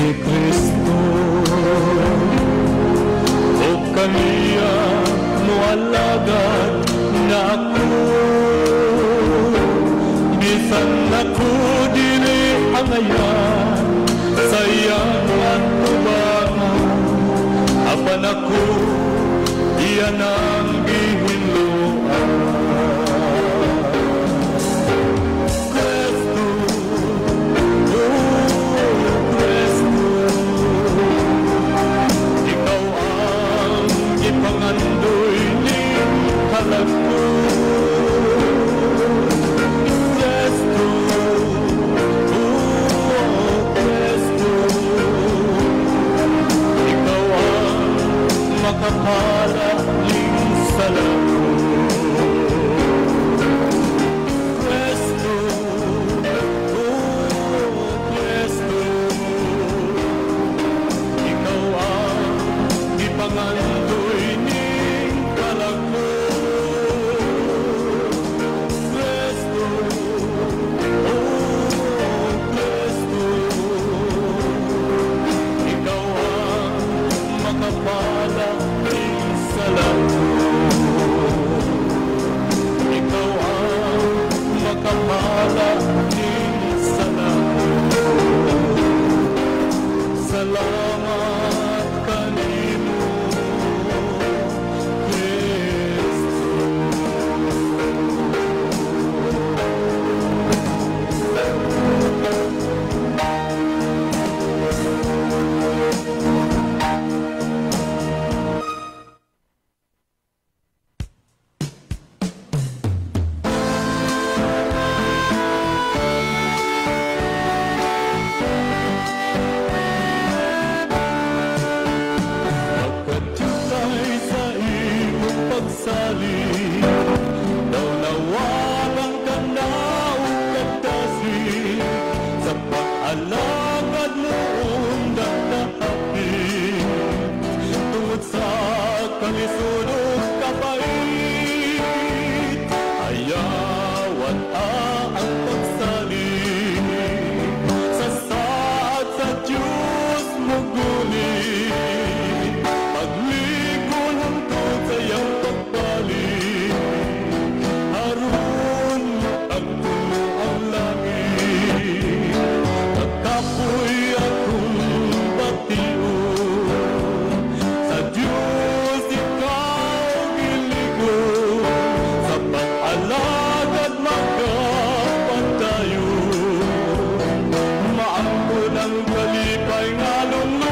Si Kristo o kaniya moalagad na ako, bisan ako dili angayan sa iyang atubangan, apan ako iya nang gihinloan. Kristo, oh Kristo, ikaw ang gipangandoy ning kalag ko. Kristo, oh Kristo, ikaw ang makapala ning sala ko. Kristo, oh Kristo, ikaw ang gipangandoy ning kalag ko. Kristo, oh Kristo, ikaw ang makapala ning sala ko. Ikaw ang makapala ning sala ko. Salamat kanimo, Kristo. Pagkatutay sa imong pagsalig, daw nawalang ka na ug kagdasig, sa pag-alagad mo undang nahapit, tungod sa kalisod ug kapait, ayawan ang pagsalig, sa saad sa Diyos mugulit, pagligo hangtod sa iyang pagbalik, aron maagpuno ang langit. Nagkapoy akong bation, sa Diyos ikaw giligon, sa pag-alagad magapadayon, maangkon ang kalipay nga lunglon.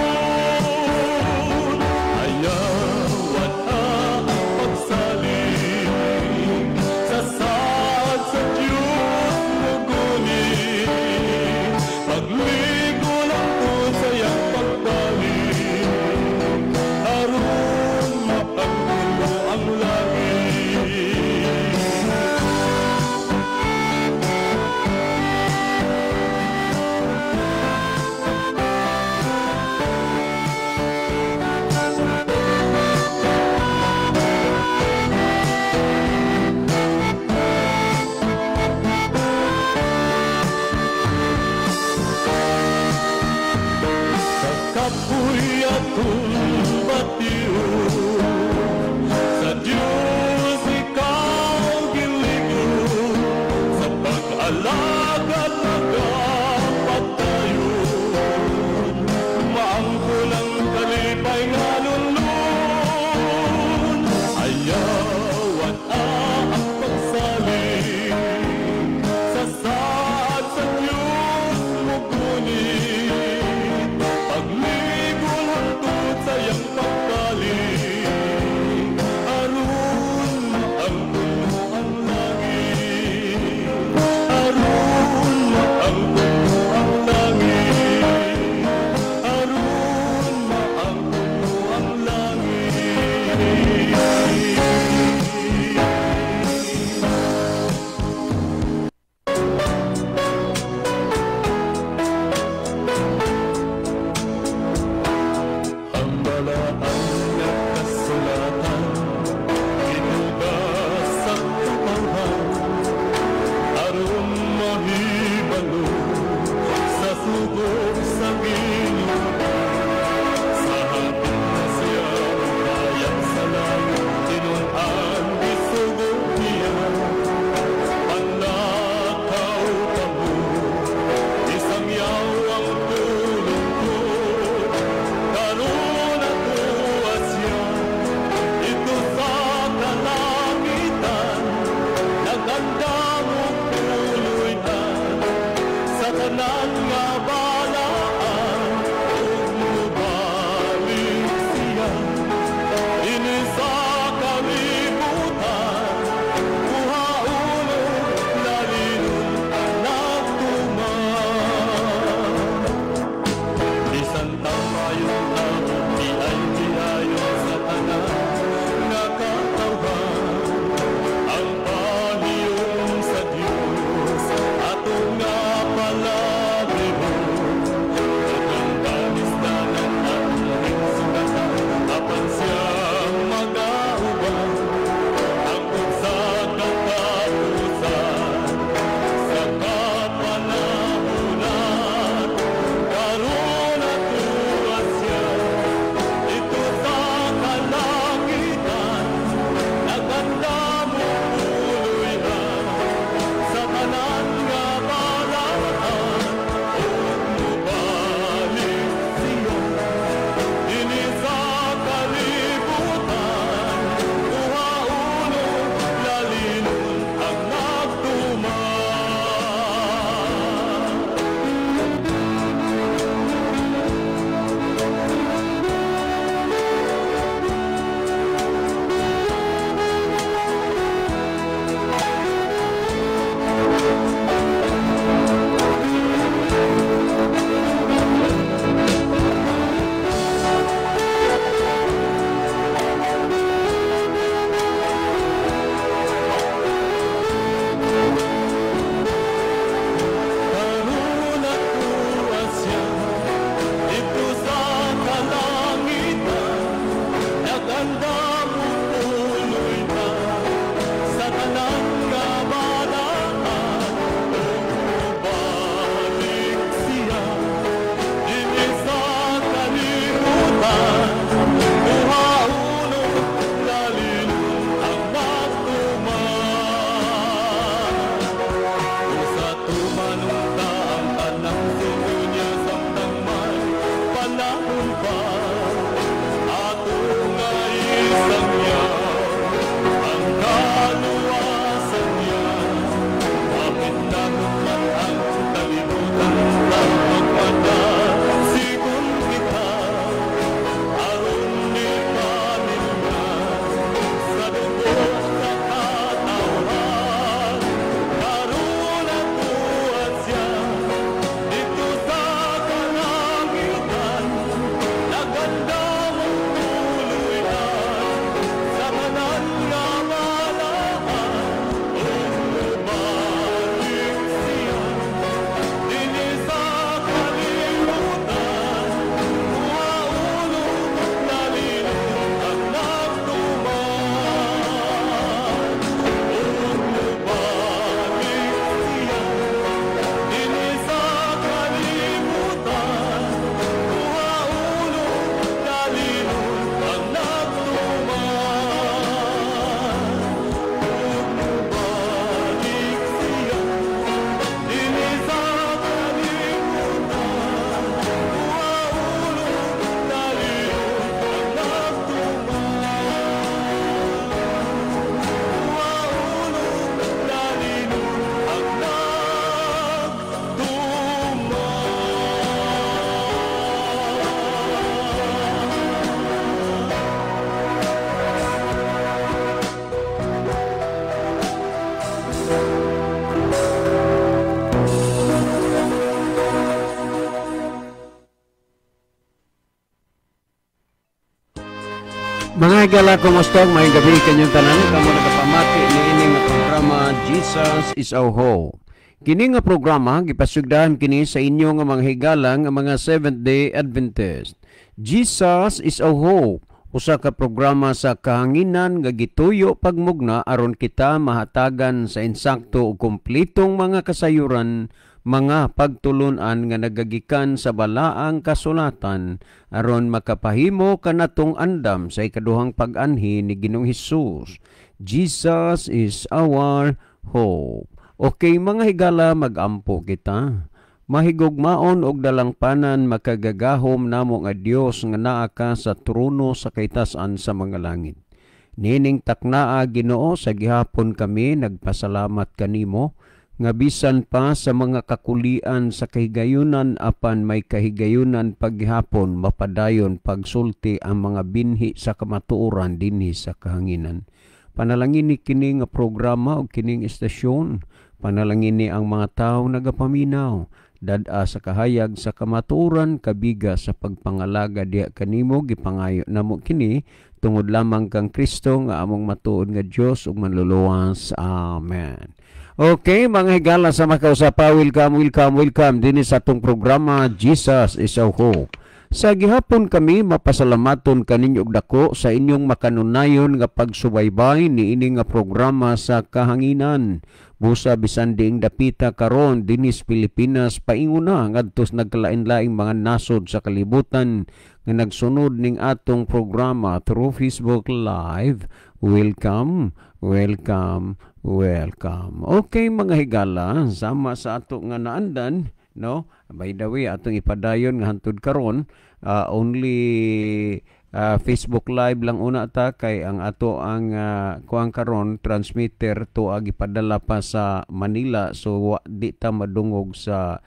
Ayawan ang pagsalig, sa saad sa Diyos mugulit, pagligo hangtod sa iyang pagbalik, aron maagpuno ang langit. Kakapoy akong bation, sa Diyos ikaw giligon, sa pag-alagad nagapatayon, maangkon ang kalipay nga lunlun. Ayawan ang pagsalig, sa saad sa Diyos mugulit, pagligo hangtod sa iyang pagbalik, aron maangkon ang langit, aron maangkon ang langit, aron maangkon ang langit. Ang balaan nga kasulatan, ginuga sa katawhan, aron mahibalo sa sugo sa Ginoo. Tumba atong isangyan ang kaluwasan niya. Kapit man ang kalibutan, sigon kita aron ni pamilya sa dugo sa katawhan. Karon atuan siya dito sa kalangitan, nagandamong tuluyan sa tanan nga balaan. Ug mubalik siya dinhi sa kalibutan, kuhaon og dalinon ang nagtuman. Ug mubalik siya dinhi sa kalibutan, kuhaon og dalinon ang nagtuman. Ug mubalik siya dinhi sa kalibutan, kuhaon og dalinon ang nagtuman. Kuhaon og dalinon ang nagtuman. Mga higala, kumusta? Maayong gabi kanyong tanan. Kamo nagapamati ni ini nga programa, Jesus is Our Hope. Kini nga programa gipasugdahan kini sa inyo nga mga higala nga mga Seventh Day Adventist. Jesus is Our Hope, usa ka programa sa kahanginan nga gituyo pagmugna aron kita mahatagan sa insakto ug kumpletong mga kasayuran, mga pagtulunan nga nagagikan sa balaang kasulatan aron makapahimo kanatong andam sa ikaduhang pag-anhi ni Ginoong Hesus. Jesus is our hope. Okay, mga higala, magampo kita. Mahigugmaon og dalangpanan, makagagahom namo nga Dios nga naa ka sa trono sa kaytas-an sa mga langit. Nining taknaa, Ginoo, sa gihapon kami nagpasalamat kanimo nga bisan pa sa mga kakulian sa kahigayunan, apan may kahigayunan paghapon mapadayon pagsulti ang mga binhi sa kamatuoran dinhi sa kahanginan. Panalangini kini nga programa o kining istasyon. Panalangini ang mga tawo nagapaminaw. Dad-a sa kahayag sa kamatuoran, kabiga sa pagpangalaga diha kanimo. Gipangayo namo kini tungod lamang kang Kristo nga among matuod nga Dios ug manluluwas. Amen. Okay, mga higala sa makausapa, welcome, welcome, welcome dinhi sa atong programa, Jesus is Our Hope. Sa gihapon kami mapasalamaton kaninyo og dako sa inyong makanunayon nga pagsubaybay niini nga programa sa kahanginan. Busa bisan diing dapita karon dinhi sa Pilipinas painguna ngadto sa nagkalain-laing mga nasod sa kalibutan nga nagsunod ning atong programa through Facebook Live. Welcome, welcome, welcome. Okay, mga higala, sama sa ato nga naandan, no? By the way, atong ipadayon nga hantud karon, only Facebook Live lang una ta kay ang ato ang kuang karon transmitter to gipadala pa sa Manila, so di ta madungog sa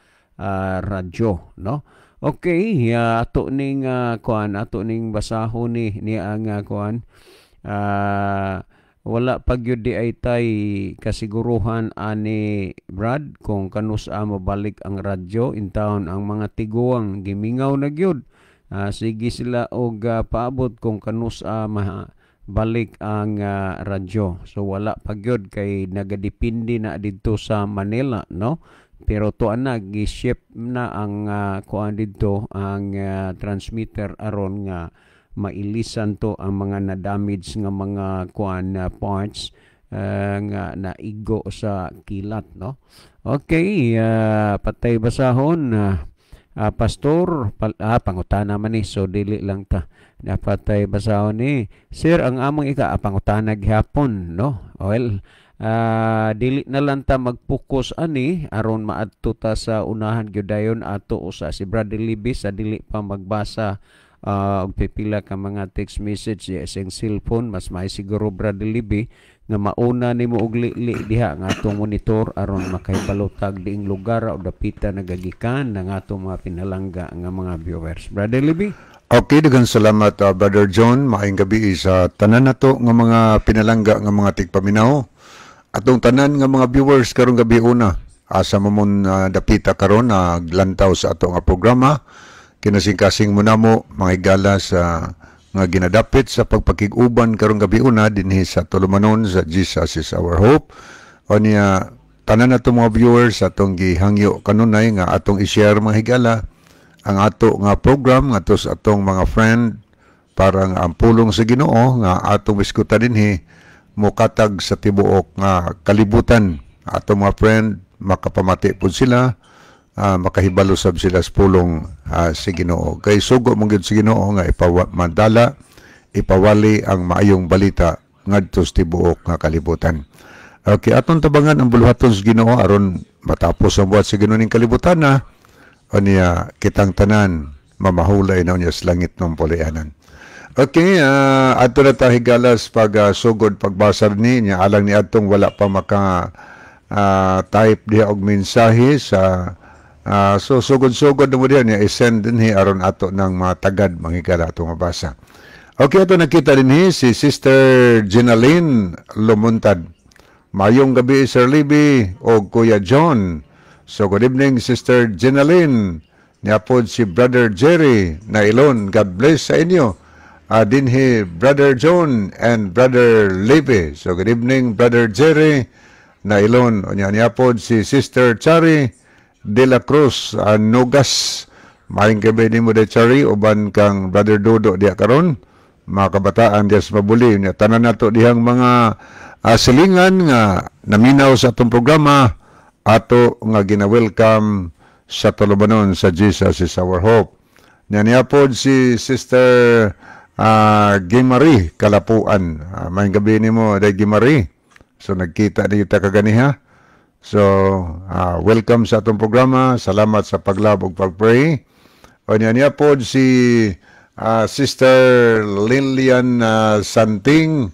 radyo, no? Okay, ato ning kuan, ato ning basahon ni ni ang kuan, wala pa gyud di ay tay kasiguruhan ani, Brad, kung kanus-a mobalik ang radyo in town. Ang mga tiguang gimingaw na gyud. Sige sila og paabot kung kanus-a balik ang radyo. So wala pa gyud kay nagadepende na didto sa Manila, no? Pero tuan na gi-ship na ang kuan didto, ang transmitter, aron nga mailisan to ang mga na-damage nga mga kuan, parts nga naigo sa kilat, no? Okay, patay basahon, pastor pangutana man ni, so dili lang ta dapat ay basahon ni sir ang among ika pangutana gihapon, no? Well, Dili na lang ta mag-focus ani aron maadto ta sa unahan gyud dayon ato usa si Brother Libby sa dili pa magbasa og pipila ka mga text message sa iyang cellphone. Mas may siguro, Brother Libby, nga mauna nimo og lili diha nga atong monitor aron makahibalo tag diing lugar o dapita nagagikan ng atong mga pinalangga nga mga viewers. Brother Libby. Okay, daghang salamat, Brother John. Maayong gabi sa tanan nato nga mga pinalangga nga mga tigpaminaw. Atong tanan nga mga viewers karong gabi una. Asa mo mon dapita karon naglantaw sa ato nga programa. Kinasing-kasing mo namo mga higala sa nga ginadapit sa pagpakig-uban karong gabi una dinhi sa tulumanon sa Jesus Is Our Hope. O niya tanan nato mga viewers, atong gihangyo kanunay nga atong i-share, mga higala, ang ato nga program ngadto sa atong mga friend para nga ang pulong sa Ginoo nga atong isgutan dinhi mokatag sa tibuok nga kalibutan. Atong mga friend makapamati pud sila, makahibalo sab sila sa pulong sa Ginoo kay sugo man gyud sa Ginoo nga ipamadala, ipawali ang maayong balita ngadto sa tibuok nga kalibutan. Okay, atong tabangan ang buluhaton sa Ginoo aron matapos ang buhat sa Ginoo ning kalibutan na unya kitang tanan mamahulay na unya sa langit ng pulianan. Okay, ato na ta, higalas, pag sugod pagbasa ni niya alang ni atong wala pa maka type diha og mensahe sa so sugod-sugod na mo diha niya i-send dinhi aron ato ng matagad, mga higala, atong mabasa. Okay, ato nakita dinhi si Sister Ginaline Lumuntad. Mayong gabi, Sir Libby o Kuya John. So good evening, Sister Ginaline. Niapod si Brother Jerry Nailon. God bless sa inyo. Dinhi Brother John and Brother Libby. So good evening, Brother Jerry Nailon. Unya niapod si Sister Chari de la Cruz Nogas. Maayong gabi nimo de, Chari, uban kang Brother Dodo diya karon. Mga kabataan diya sa Mabuli. Unya tanan nato dihang mga silingan nga naminaw sa atong programa, ato nga gina-welcome sa tulumanon sa Jesus Is Our Hope. Nya niapod si Sister Gimari Kalapuan. Maayong gabi nimo day, Gimari. So nagkita ni kita kaganiha. So welcome sa atong programa. Salamat sa pag-love ug pag-pray. O niya niapod si Sister Lilian Santing.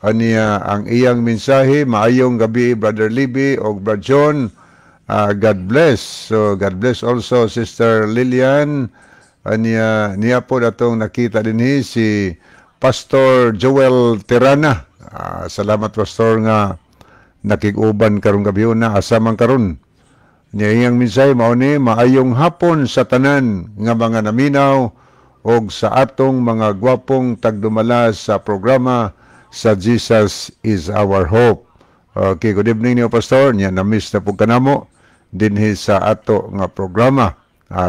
Aniya ang iyang mensahe, "Maayong gabi, Brother Libby o Brother John. God bless." So God bless also, Sister Lilian. Aniya niya po atong nakita dinhi si Pastor Joel Tirana. Salamat, Pastor, nga nakig-uban karong gabi na. Asa man karon? Niya iyang mensahe mao ni, "Maayong hapon sa tanan nga mga naminaw og sa atong mga gwapong tagdumala sa programa sa Jesus Is Our Hope." Okay, good evening niyo, Pastor. Nya na-miss na po kanamo dinhi sa ato nga programa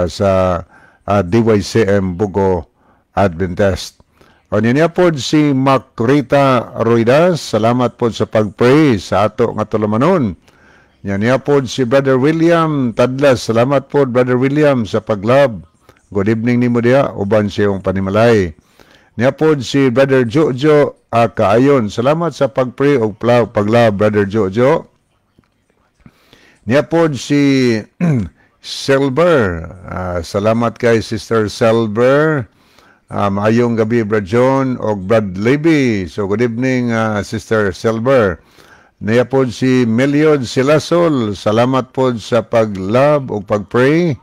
sa DYCM Bugo Adventist. O niya pod si Macrita Ruidas, salamat pod sa pag-pray sa ato nga tulumanon. Nya niya pod si Brother William Tadlas, salamat pod, Brother William, sa pag-love. Good evening nimo diha uban siyong panimalay. Niya pod si Brother Jojo Kaayon. Salamat sa pag-pray og pag-love, Brother Jojo. Niya pod si Silver. Salamat kay Sister Silver. Maayong gabi, Brad John og Brad Libby. So good evening, Sister Silver. Niya pod si Meliod Silasol. Salamat pod sa pag-love ug pag-pray.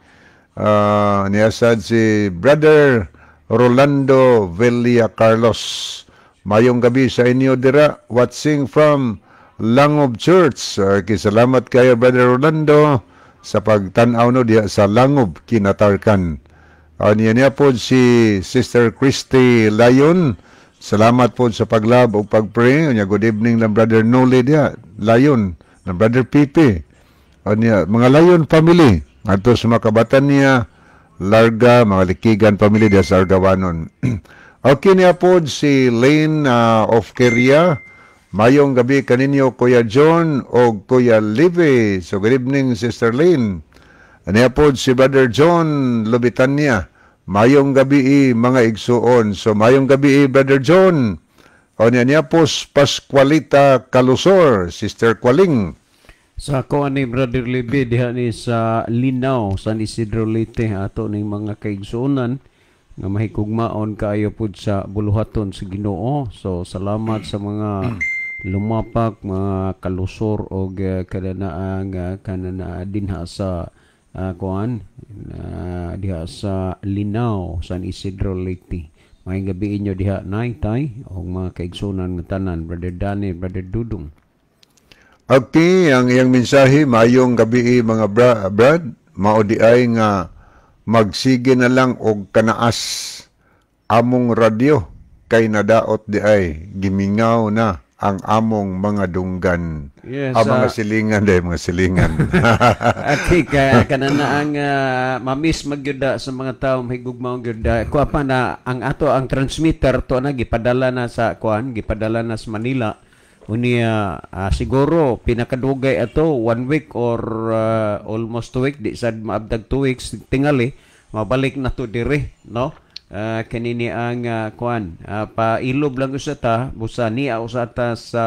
Niya sad si Brother Rolando Villa Carlos. "Mayong gabi sa inyo dira, watching from Langob Church." Okay, salamat kayo, Brother Rolando, sa pagtan-aw no diha sa Langob, Kinatarkan. Niya niya po si Sister Christy Layon. Salamat po sa pag-love ug pag-pray. Unya good evening lang Brother Noli diha, Layon, ng Brother Pipi. Unya mga Layon family ngadto sa mga kabatan niya Larga, mga Likigan family diha sa Argawanon. Okay, niya po si Lane of Korea. "Mayong gabi kaninyo, Kuya John o Kuya Livy." So good evening, Sister Lane. Niya po si Brother John Lubitanya. "Mayong gabi, mga igsuon." So mayong gabi, Brother John. O niya niya po Pascualita Calusor, Sister Qualing. Sa ako ani, Brother Libby, diha ni sa Linaw, San Isidro, Leyte, ato ning mga kaigsuonan nga mahigugmaon kaayo pud sa buluhaton sa Ginoo. So salamat sa mga lumapak, mga kalusor og kananaang kanana dinha sa kuan diha sa Linaw, San Isidro, Leyte. Maayong gabi inyo diha, nay, tay, og mga kaigsuonan nga tanan, Brother Danny, Brother Dudong. Okay, ang iyang mensahe, "Maayong gabi mga brad, mao di ay nga magsige na lang og kanaas among radyo kay nadaot di ay, gimingaw na ang among mga dunggan." Yes, Ang mga silingan day, mga silingan. Okay, kaya kanana ang mamiss magyuda sa mga tao mahigugmaong gyud. Kuha pa na ang ato ang transmitter to na gipadala na sa kuan, gipadala na sa Manila. Unya siguro pinakadugay ato one week or almost 2 week, di sad maabdag 2 weeks tingali mabalik na to dire, no? Kanini ang kuan, pailob lang usa ta busa niya usa ta sa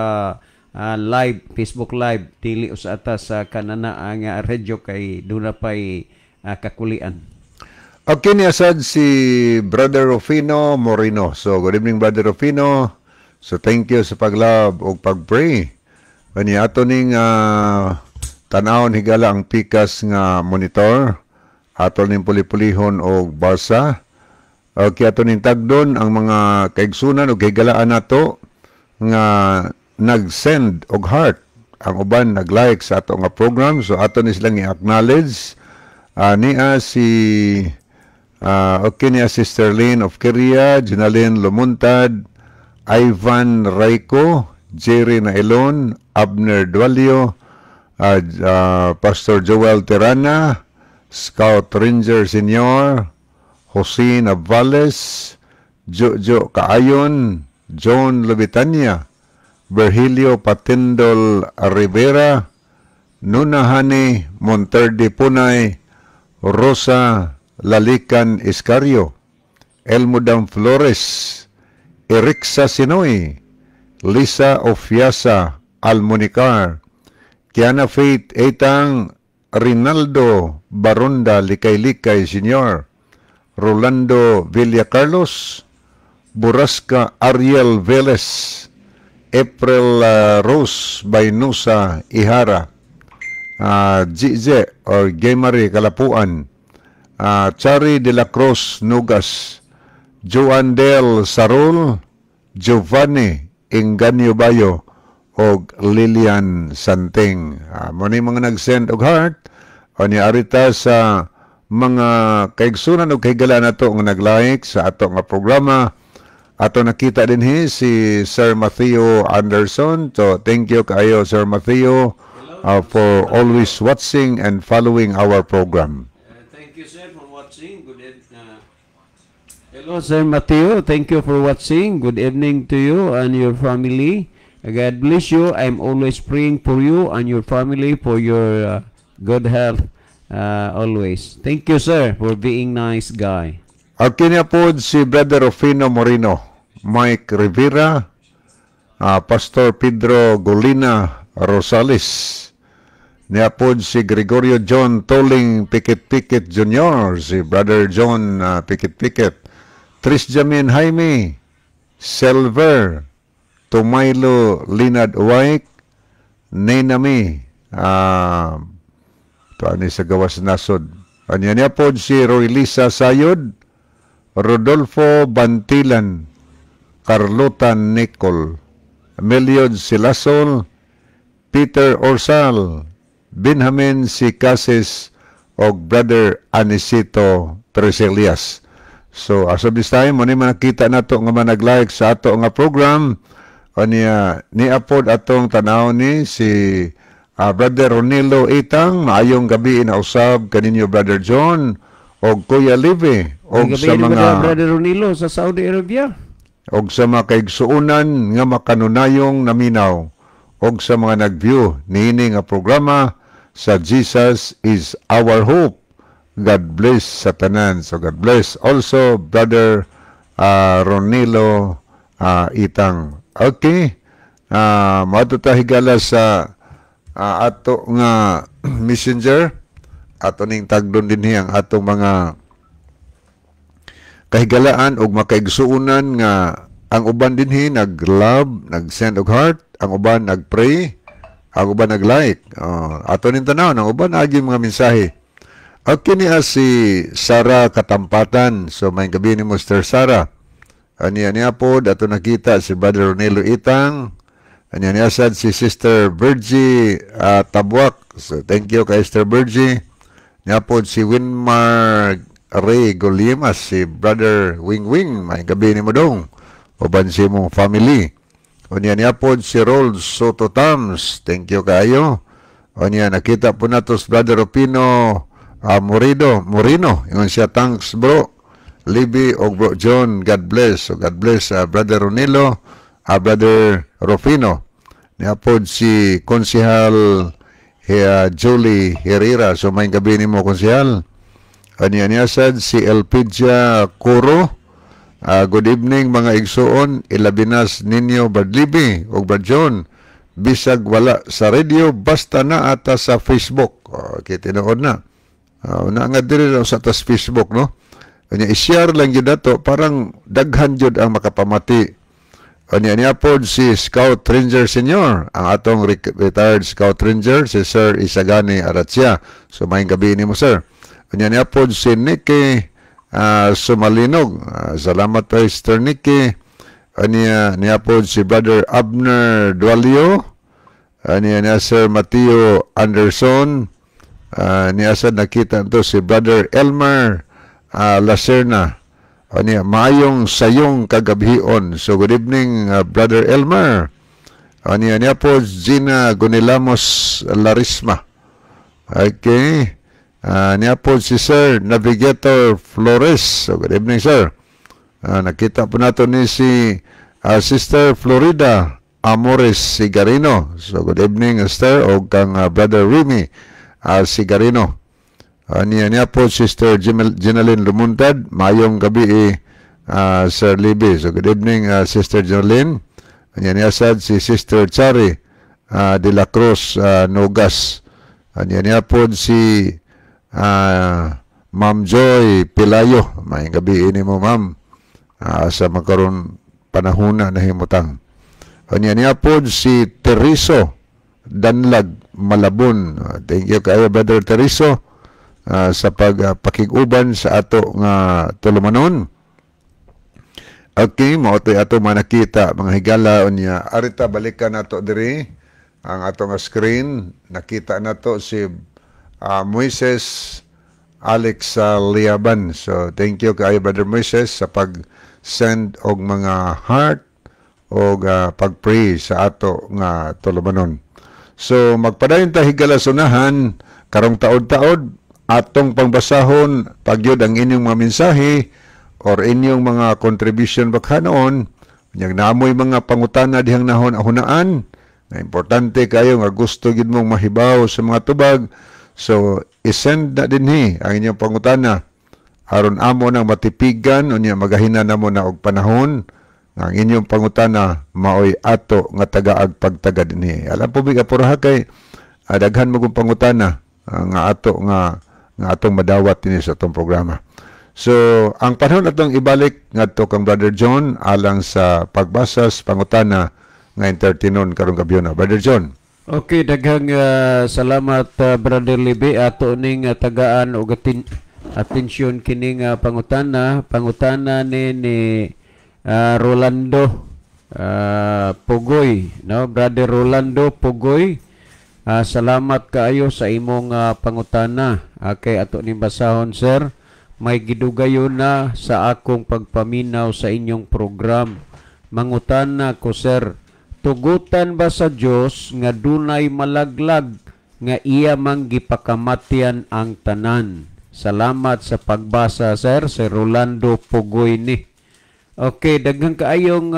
live, Facebook Live, dili usa ta sa kanana ang radyo kay duna pay kakulian. Okay, niya sad si Brother Rufino Moreno. So good evening, Brother Rufino. So thank you sa pag-love o pag-pray. Kani ato ning tan-awon higala ang pikas nga monitor. Ato ning puli-pulihon og basa. Okay, ato ning tagdon ang mga kaigsunan og higalaan nato nga nag-send og heart. Ang uban nag-like sa ato nga program. So ato ni silang i-acknowledge. Niya si okay, niya Sister Lynn of Korea, Junalyn Lumuntad, Ivan Rayco, Jerry Nailon, Abner Dualio, Pastor Joel Tirana, Scout Ranger Senior, Jose Navales, Jojo Kaayon, John Lubitania, Virgilio Patindol Rivera, Nunahani Monterde Punay, Rosa Lalican Iscario, Elmudam Flores, Erixa Sinoy, Lisa Ofiasa Almunicar, Kiana Faith Etang, Rinaldo Baronda Likay-Likay Sr., Rolando Villacarlos, Burasca Ariel Velez, April Rose Baynusa Ihara, GJ or Gamari Kalapuan, Chari de la Cruz Nugas, Joan Del Sarol, Giovanni Inganyo Bayo, og Lilian Santing. Mo ni mga nag-send og heart o ni arita sa mga kaigsunan og kahigala nato nga nag-like sa ato nga programa. Ato nakita din hi si Sir Matthew Anderson. So thank you kayo, Sir Matthew, for always watching and following our program. Thank you, sir, for watching. Good evening. Hello, Sir Matthew. Thank you for watching. Good evening to you and your family. God bless you. I'm always praying for you and your family for your good health always. Thank you, sir, for being nice guy. Okay niya po si Brother Rufino Moreno, Mike Rivera, Pastor Pedro Golina Rosales, niya po si Gregorio John Toling Pikit Pikit Jr., si Brother John Pikit Pikit, Tris Jamin Jaime, Silver, Tumaylo Linad Uwaik, Nenami, ito ani sa gawas nasod. Anya niya po si Roy Lisa Sayod, Rodolfo Bantilan, Carlota Nicol, Meliod Silasol, Peter Orsal, Benjamin Sicases, og Brother Anisito Treselias. So, as of this time, mo ni makita nato nga manag-like sa ato nga program. O niya, niapod atong tanaw ni si Brother Ronilo Itang, "Maayong gabi na usab kaninyo, Brother John og Kuya Live og Gabi sa ni mga Brother Ronilo sa Saudi Arabia. Og sa mga kaigsuonan nga makanunayong naminaw og sa mga nag-view niini nga programa sa Jesus is Our Hope. God bless sa tanan." So God bless also, Brother Ronilo Itang. Okay. Moadto ta, higala, sa ato nga messenger. Ato ning tagdon dinhi ang atong mga kahigalaan og makaigsuonan nga ang uban dinhi nag-love, nag-send og heart, ang uban nag-pray, ang uban nag-like. Oh, ato ning tanaw, ang uban agi mga mensahe. Okay, niya si Sara Katampatan. So maayong gabii nimo, Sister Sara. Aniya niya po, ato nakita si Brother Ronelo Itang. Aniya niya sad si Sister Virgie Tabuak. So thank you kay Sister Virgie. Niya po si Winmar Ray Golimas, si Brother Wing Wing. Maayong gabii nimo dong. Uban si imong family. Unya niya po si Rol Soto Tams. Thank you kayo. Unya nakita po nato si Brother Opino Morido, Morino. Ingon siya, "Thanks, bro. Libby og bro John, God bless." So God bless, Brother Ronilo, Brother Rufino. Niya po si Konsihal Julie Herrera. So maayong gabii nimo, Konsihal. Aniya niya sad si Elpidia Coro. "Good evening, mga igsuon, ilabinas ninyo, Brad Libby ug Brad John. Bisag wala sa radio, basta naa ta sa Facebook." Okay, tinuod na. Na nga diri lang sa tas Facebook, no? Kanya i-share lang gyud ato parang daghan jud ang makapamati. Kanya niya po si Scout Ranger Senior, ang atong retired Scout Ranger, si Sir Isagani Aratsia. So maayong gabii nimo, sir. Kanya niya po si Nicky Sumalinog. Salamat kay Sister Nicky. Aniya niya po si Brother Abner Dualio. Aniya niya Sir Mateo Anderson. Niya sa nakita to si Brother Elmer Lacerna. Aniya, "Maayong sayong kagabhion." So good evening, Brother Elmer. Aniya niya po Gina Gonilamos Larisma. Okay. Niya po si Sir Navigator Flores. So good evening, sir. Nakita po nato ni si Sister Florida Amores Sigarino. So good evening, Sister, o kang Brother Remy Sigarino. Niya niya po Sister Ginalyn Lumuntad. "Maayong gabii, Sir Libby." So good evening, Sister Ginalyn. Niya niya sad si Sister Chari de la Cruz Nogas. Niya niya po si Ma'am Joy Pilayo. Maayong gabii nimo, ma'am. Sa makaron panahon na nahimutang. Niya niya po si Teriso Danlag Malabon. Thank you kayo, Brother Teriso, sa pagpakig-uban sa ato nga tulumanon. Okay, mao to'y ato manakita, mga higala. Unya arita balikan nato diri ang ato nga screen. Nakita nato si Moises Alex Liaban. So thank you kaayo, Brother Moises, sa pag-send og mga heart og pag-pray sa ato nga tulumanon. So magpadayon ta, higala, sunahan karong taod-taod atong pangbasahon pagyud ang inyong mga mensahe or inyong mga contribution baka noon. Unyag namoy mga pangutana dihang nahon ahunaan na importante kayo nga gusto gid mong mahibaw sa mga tubag, so isend na dinhi ang inyong pangutana aron amo nang matipigan. Unya magahina namo na og panahon nga ang inyong pangutana maoy ato nga tagaag pagtaga dinhi. Alam po biga puraha kay daghan mo kong pangutana nga ato nga atong madawat dinhi sa atong programa. So, ang panahon atong ibalik ngadto kang Brother John alang sa pagbasa sa pangutana nga entertainon karong gabi na. Brother John. Okay, daghang salamat, Brother Libby. Ato ning tagaan og atensyon kining pangutana, pangutana ni Rolando Pugoy, no? Brother Rolando Pugoy. Salamat kaayo sa imong pangutana. Okay, ato ning basahon, sir. "May gidugayon na sa akong pagpaminaw sa inyong program. Mangutana ko, sir, tugutan ba sa Dios nga dunay malaglag nga iya mang gipakamatyan ang tanan? Salamat sa pagbasa, sir." Si Rolando Pugoy ni. Okay, daghang kaayong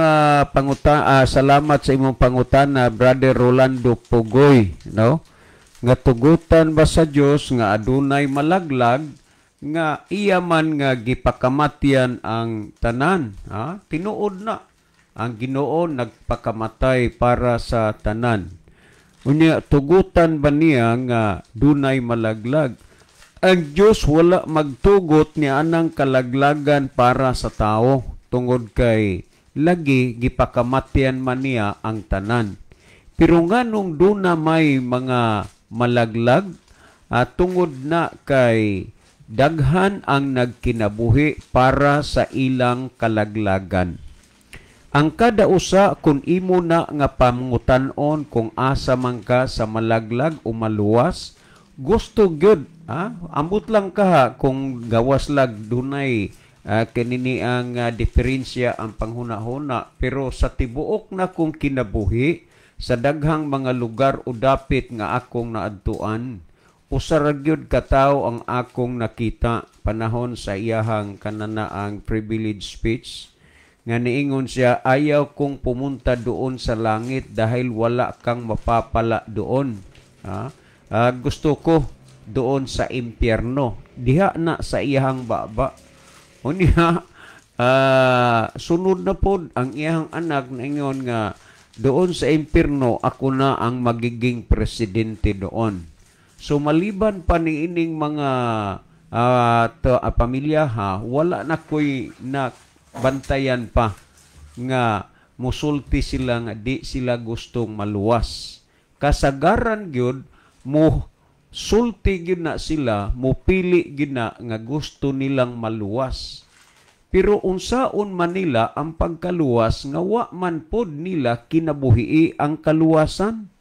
salamat sa imong pangutana, Brother Rolando Pugoy, no? Nga tugutan ba sa Dios nga adunay malaglag nga iya man nga gipakamatyan ang tanan, ha? Tinuod na. Ang Ginoo nagpakamatay para sa tanan. Unya, tugutan ba niya nga dunay malaglag? Ang Dios wala magtugot ni anang kalaglagan para sa tao tungod kay lagi gipakamatyan man niya ang tanan. Pero nganong duna may mga malaglag? Tungod na kay daghan ang nagkinabuhi para sa ilang kalaglagan. Ang kada usa, kung imo na nga pangutan-on kung asa man ka sa malaglag o maluwas, gusto gyud, ha? Ambot lang ka ha, kung gawas lag dunay kinini ang diferensya ang panghuna-huna, pero sa tibuok na kong kinabuhi sa daghang mga lugar o dapit nga akong naadtuan, usa ra gyud ka tawo ang akong nakita panahon sa iyahang kananaang privilege speech nga niingon siya, "Ayaw kong pumunta doon sa langit dahil wala kang mapapala doon. Ha? Gusto ko doon sa impyerno." Diha na sa iyahang baba. Unya, sunod na pod ang iyahang anak, niingon nga doon sa impyerno ako na ang magiging presidente doon. So maliban pa ni ining mga pamilya ha, wala na ko'y na bantayan pa nga musulti sila nga di sila gustong maluwas. Kasagaran gyud mo sulti gyud na sila, mupili gyud na nga gusto nilang maluwas. Pero unsaon man nila ang pagkaluwas nga wa man pod nila kinabuhii ang kaluwasan?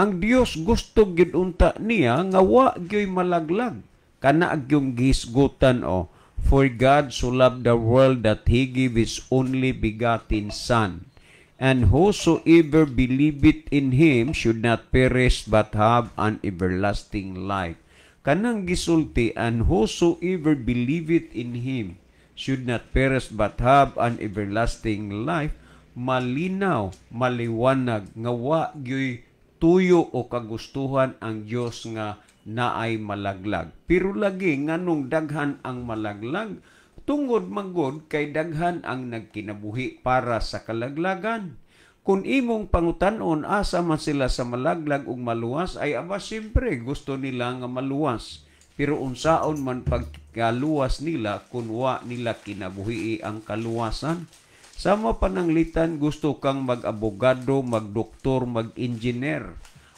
Ang Dios gusto gyud unta niya nga wa gyoy malaglag. Kana gyung gihisgutan o, "For God so loved the world that He gave His only begotten Son. And whosoever believeth in Him should not perish but have an everlasting life." Kanang gisulti, "And whosoever believeth in Him should not perish but have an everlasting life," malinaw, maliwanag nga wa gyoy tuyo o kagustuhan ang Dios nga naay malaglag. Pero lagi, nganong daghan ang malaglag? Tungod manggod kay daghan ang nagkinabuhi para sa kalaglagan. Kung imong pangutanon asa man sila sa malaglag ug maluwas, ay aba, siyempre gusto nila nga maluwas. Pero unsaon man pagkaluwas nila kung wa nila kinabuhi ang kaluwasan? Sama pananglitan gusto kang mag-abogado, magdoktor, mag-engineer.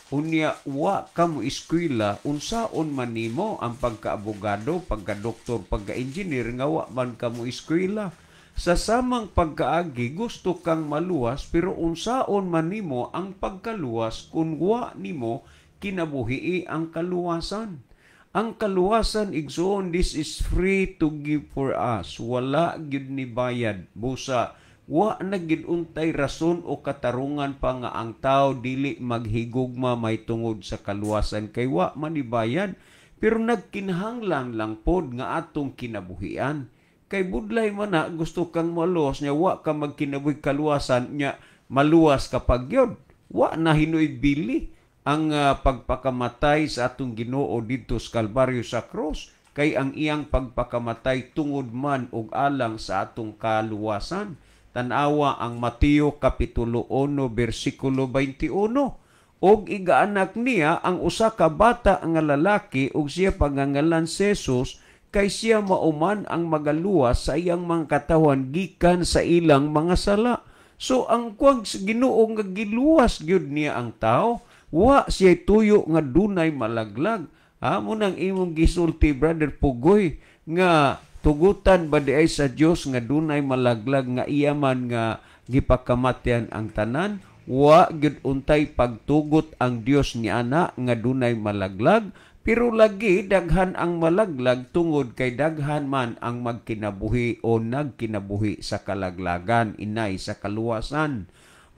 Unya wa ka mo eskwela, unsaon man nimo ang pagkaabogado, pagka-doktor, pagka-engineer nga wa man ka mo eskwela? Sa samang pagkaagi, gusto kang maluwas, pero unsaon man nimo ang pagkaluwas kung wa nimo kinabuhii ang kaluwasan? Ang kaluwasan, igsoon, this is free to give for us. Wala gyud ni bayad. Busa wa na gid untay rason o katarungan pa nga ang tao dili maghigugma may tungod sa kaluwasan kay wa man ibayad. Pero nagkinahanglan lang pod nga atong kinabuhian. Kay budlay man na gusto kang maluwas nya wa ka magkinabuhi kaluwasan nya maluwas ka pag yun. Wa na hinuoy bili ang pagpakamatay sa atong Ginoo didto sa Kalbaryo sa cross, kay ang iyang pagpakamatay tungod man og alang sa atong kaluwasan. Tanawa ang Mateo Kapitulo 1 bersikulo 21. Og igaanak niya ang usa ka bata nga lalaki ug siya pangangalan si Jesus, kay siya mauman ang magaluwas sa iyang mga katawhan gikan sa ilang mga sala. So ang kuwang sa Ginoo nga giluwas gyud niya ang tao, wa siya tuyo nga dunay malaglag. Amo nang imong gisulti, Brother Pugoy, nga tugutan ba di ay sa Dios nga dunay malaglag nga iya man nga gipakamatyan ang tanan? Wa gyud untay pagtugot ang Dios ni ana nga dunay malaglag, pero lagi daghan ang malaglag tungod kay daghan man ang magkinabuhi o nagkinabuhi sa kalaglagan inay sa kaluwasan.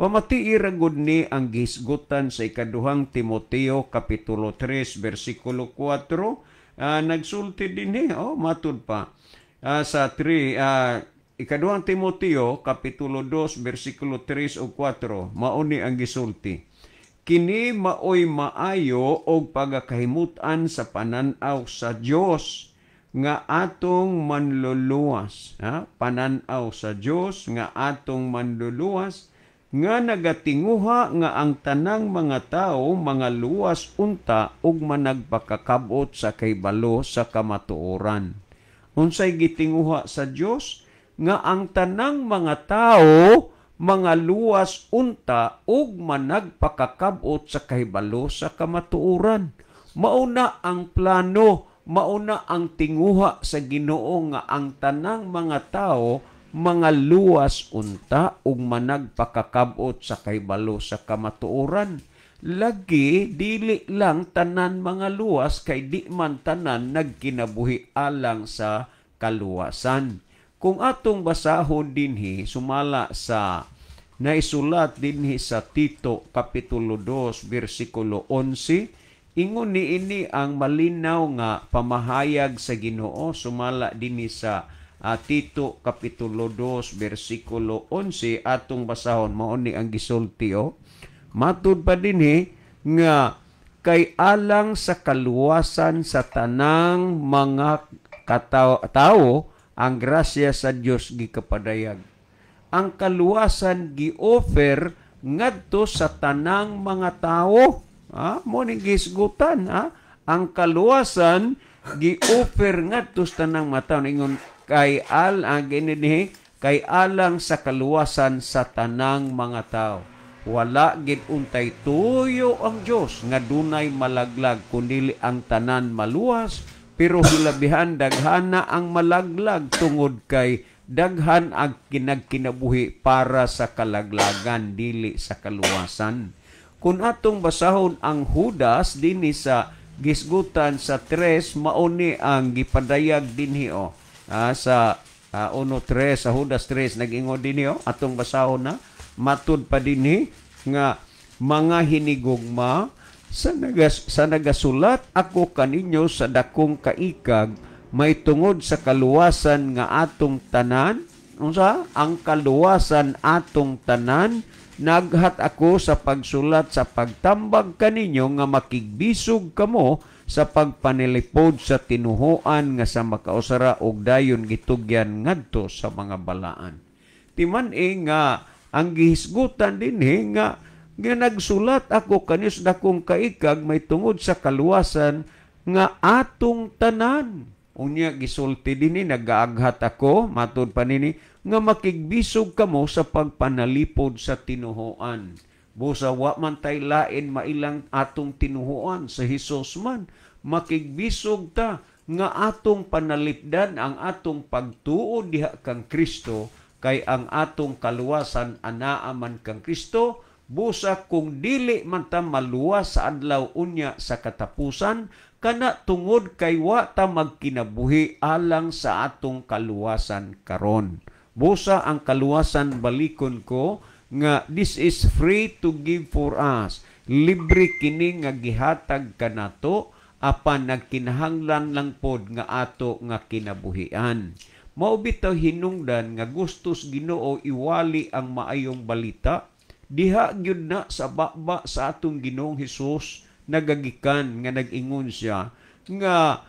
Pamatii ra gud ni ang gihisgutan sa ikaduhang Timoteo kapitulo 3 bersikulo 4. Nagsulti dinhi oh, matud pa sa 3, ikaduhang Timoteo kapitulo 2 bersikulo 3 ug 4, mao ni ang gisulti: "Kini maoy maayo og pagakahimutan sa panan-aw sa Dios." nga atong manluluwas, ha? Panan-aw sa Dios nga atong manluluwas nga nagatinguha nga ang tanang mga tawo mga luwas unta ug managpakakabot sa kahibalo sa kamatuoran. Unsay gitinguha sa Dios? Nga ang tanang mga tawo mga luwas unta ug managpakakabot sa kahibalo sa kamatuoran. Mauna ang plano, mauna ang tinguha sa Ginoo nga ang tanang mga tawo mga luwas unta ug managpakakabot sa kahibalo sa kamatuoran. Lagi dili lang tanan mga luwas kay di man tanan nagkinabuhi alang sa kaluwasan. Kung atong basahon dinhi sumala sa naisulat dinhi sa Tito kapitulo 2 bersikulo 11, ingon niini ang malinaw nga pamahayag sa Ginoo sumala dinhi sa Tito kapitulo 2 bersikulo 11, atong basahon. Mao ni ang gisulti o. Matud pa dinhi nga kay alang sa kaluwasan sa tanang mga tao ang grasya sa Dios gikapadayag. Ang kaluwasan gi-offer ngadto sa tanang mga tao. Ha? Mo ning gisgutan, ha? Ang kaluwasan gi-offer ngadto sa tanang mga tao. Ingon kay al ang ginini kay alang sa kaluwasan sa tanang mga tao. Wala gid untay tuyo ang Dios nga dunay malaglag kundi ang tanan maluwas, pero hilabihan daghana ang malaglag tungod kay daghan ang kinagkinabuhi para sa kalaglagan dili sa kaluwasan. Kung atong basahon ang Judas dinhi sa gisgutan sa 3, mauni ang gipadayag dinhi o. Sa 1:3 sa Judas 3 nag-ingon dinhi o, atong basahon na matud pa dinhi nga mga hinigugma sa nagasulat ako kaninyo sa dakong kaikag may tungod sa kaluwasan nga atong tanan. Unsa ang kaluwasan atong tanan? Naghat ako sa pagsulat sa pagtambag kaninyo nga makigbisog kamo sa pagpanilipod sa tinuhoan nga sa makausara og dayon gitugyan ngadto sa mga balaan. Timan-i nga ang gihisgutan dinhi nga nagsulat ako kanis dakong kaikag may tungod sa kaluwasan nga atong tanan. Unya gisulti dinhi, nagaaghat ako matud pa nini nga makigbisog kamo sa pagpanalipod sa tinuhoan. Busa wa man tay lain mailang atong tinuhoan sa Hesus man. Makigbisog ta nga atong panalipdan ang atong pagtuo diha kang Kristo, kay ang atong kaluwasan anaa man kang Kristo. Busa kung dili man ta maluwas sa adlaw unya sa katapusan, kana tungod kay wa ta magkinabuhi alang sa atong kaluwasan karon. Busa ang kaluwasan, balikon ko nga this is free to give for us. Libre kini nga gihatag kanato apan nagkinahanglan lang pod nga ato nga kinabuhian. Mao bitaw hinungdan nga gustos Ginoo iwali ang maayong balita diha gyud na sa baba sa atong Ginoong Hesus nagagikan nga nag-ingon siya nga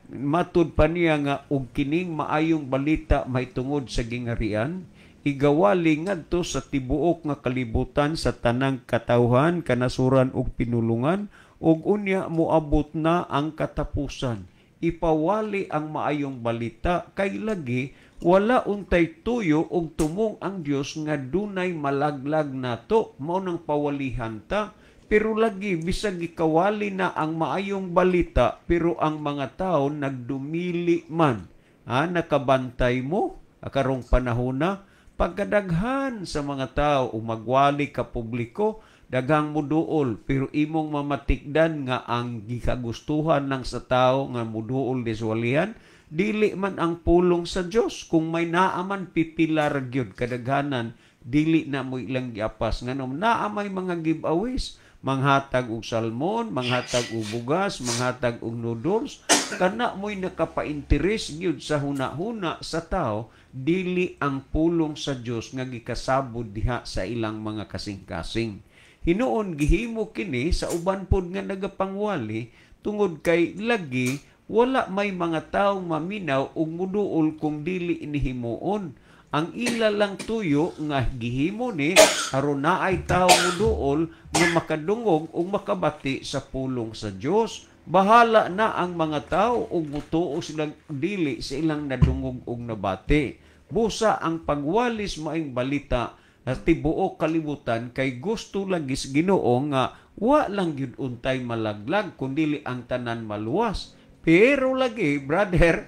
matud pa niya nga og kining maayong balita mahitungod sa gingarian igawali ngadto sa tibuok nga kalibutan sa tanang katawhan, kanasuran ug pinulungan, ug unya moabot na ang katapusan. Ipawali ang maayong balita kay lagi wala untay tuyo og tumong ang Dios nga dunay malaglag nato. Mao nang pawalihan ta, pero lagi bisag gikawali na ang maayong balita pero ang mga tao nagdumili man. Nakabantay mo karong panahona pagkadaghan sa mga tao umagwali ka publiko, daghang muduol, pero imong mamatikdan nga ang gikagustuhan lang sa tao nga muduol diswalihan dili man ang pulong sa Dios. Kung may naaman pipilar gyud kadaghanan, dili na mo ilang giapas. Nganom naa may mga giveaways, manghatag og salmon, manghatag og bugas, manghatag og noodles, kana mo'y nakapainteres gyud sa huna-huna sa tao, dili ang pulong sa Dios nga gikasabod diha sa ilang mga kasing-kasing. Hinuon gihimo kini sa uban pod nga nagapangwali tungod kay lagi Wala may mga tawo maminaw ug muduol kung dili inihimuon. Ang ila lang tuyo nga gihimo ni aron naay tawo muduol nga makadungog ug makabati sa pulong sa Dios. Bahala na ang mga tao ug mutuo silang dili sa ilang nadungog ug nabati. Busa ang pagwalis maayong balita sa tibuok kalibutan kay gusto lagi sa Ginoo nga wa lang gyud untay malaglag kundili ang tanan maluwas. Pero lagi, brother,